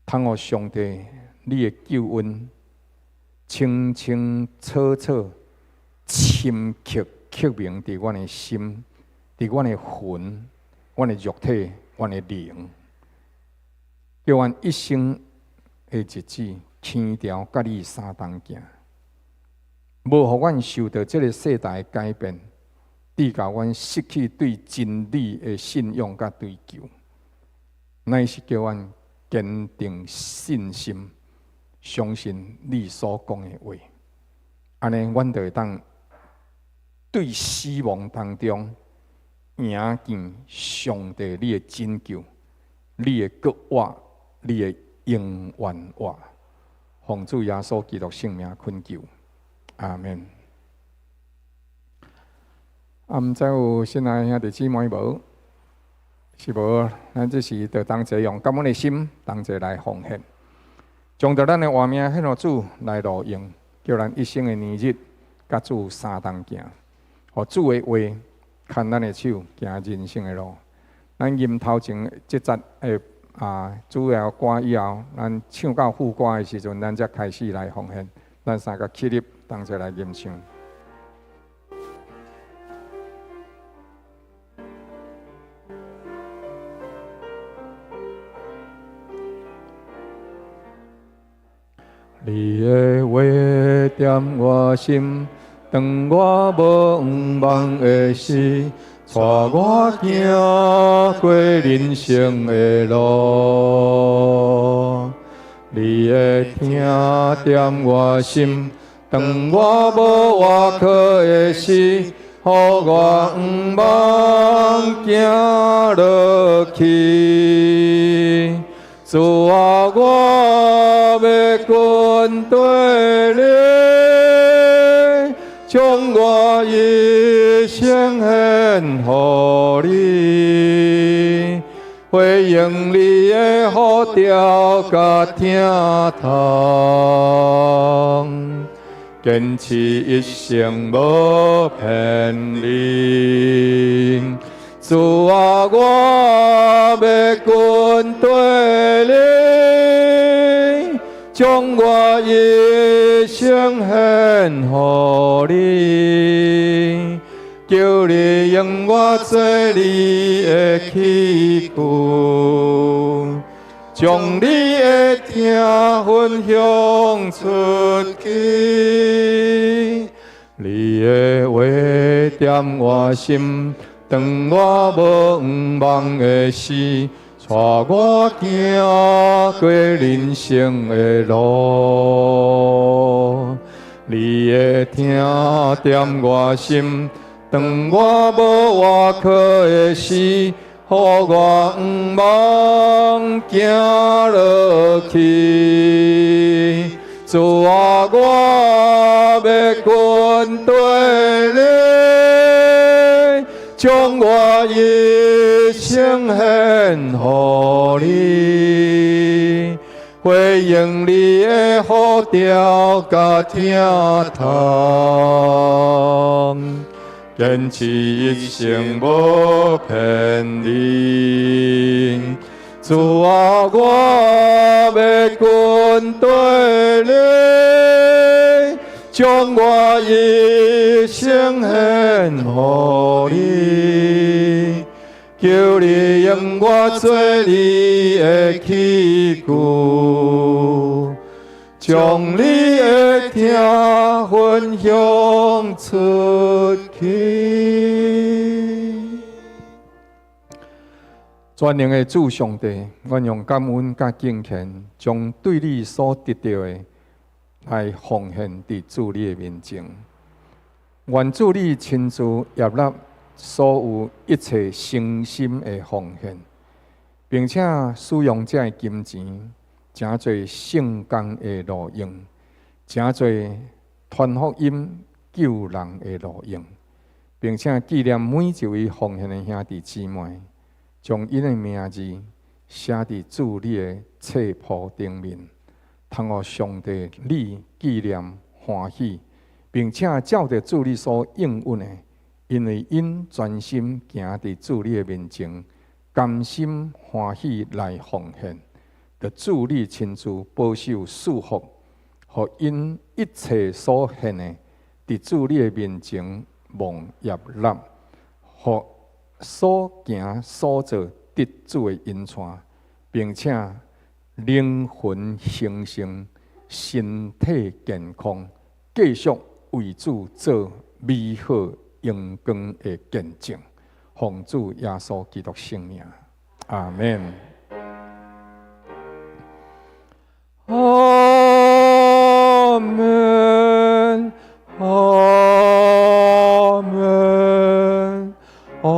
通予上帝你的救恩清清楚楚、深刻刻銘佇阮的心、佇阮的魂、阮的肉體、阮的靈，叫阮一生的日子牽牢佮你相同行，無予阮受著這个世代的改變，致予阮失去對真理的信仰佮追求，乃是叫阮堅定信心，相信你所講的話，按呢，阮就會當對死亡當中贏見上帝你的拯救，你的復活，你的永遠活。奉主耶穌基督聖名懇求，阿們。啊，毋知有新來兄弟姊妹無？是無？咱這時就同齊用感恩的心，同齊來奉獻，將著咱的活命獻予主來路用，叫咱一生的年日，佮主相同行，予主的話牽咱的手，行人生的路。咱吟頭前這節的主要歌以後，咱唱到副歌的時陣，咱才開始來奉獻。咱三个起立，同齊來吟唱。你的話踮我心，當我無望的時，帶我行過人生的路。你的疼踮我心，當我無倚靠的時，予我毋茫行落去。主啊，我欲跟綴你，將我一生獻予你，回應你的呼召佮疼痛，堅持一生無偏離。主啊，我欲跟綴你，將我一生獻予你，求你用我做你的器具，將你的疼分享出去。你的話踮我心，當我無向望的時，帶我行過人生的路。你的疼踮我心，當我無倚靠的時，予我向望行落去。主啊，我欲跟綴你，將我一生獻予你，回應你的呼召佮疼痛，堅持一生無偏離。主啊，我欲跟綴你，將我一生獻予你，求你用我做你的器具，將你的疼分享出去。全能的主上帝，阮用感恩佮敬虔，將對你所得著的來奉獻佇主你的面前。願主你親自悅納所有一切誠心的奉獻，並且使用這个金錢，成做聖工的路用，成做傳福音救人的路用，並且紀念每一位奉獻的兄弟姊妹，將𪜶的名字寫佇主你的冊簿頂面，通予上帝你紀念歡喜，並且照著主你所應允的，因為𪜶專心行佇主你的面前，甘心歡喜來奉獻，著主你親自保守賜福，予𪜶一切所獻的，佇主你的面前蒙悅納，予所行所做得主的恩賜，並且靈魂興盛，身體健康，繼續為主做美好榮光的見證。奉主耶穌基督聖名，阿們。阿們，阿們，阿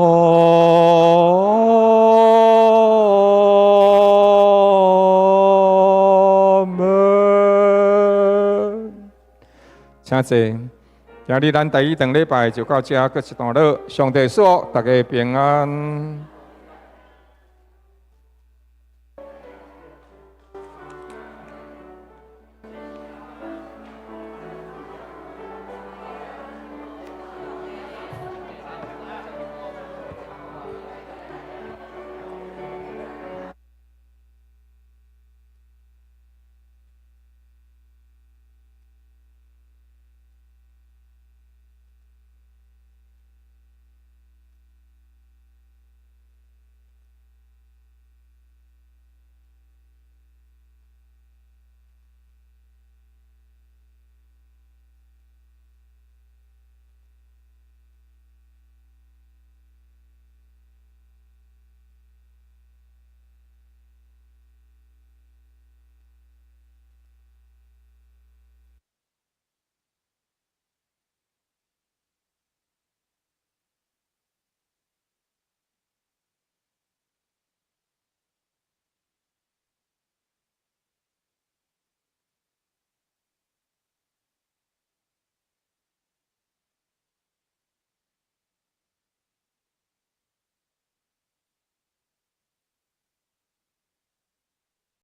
們。請坐。今日咱第一堂禮拜就到這閣一段落。上帝賜福大家平安。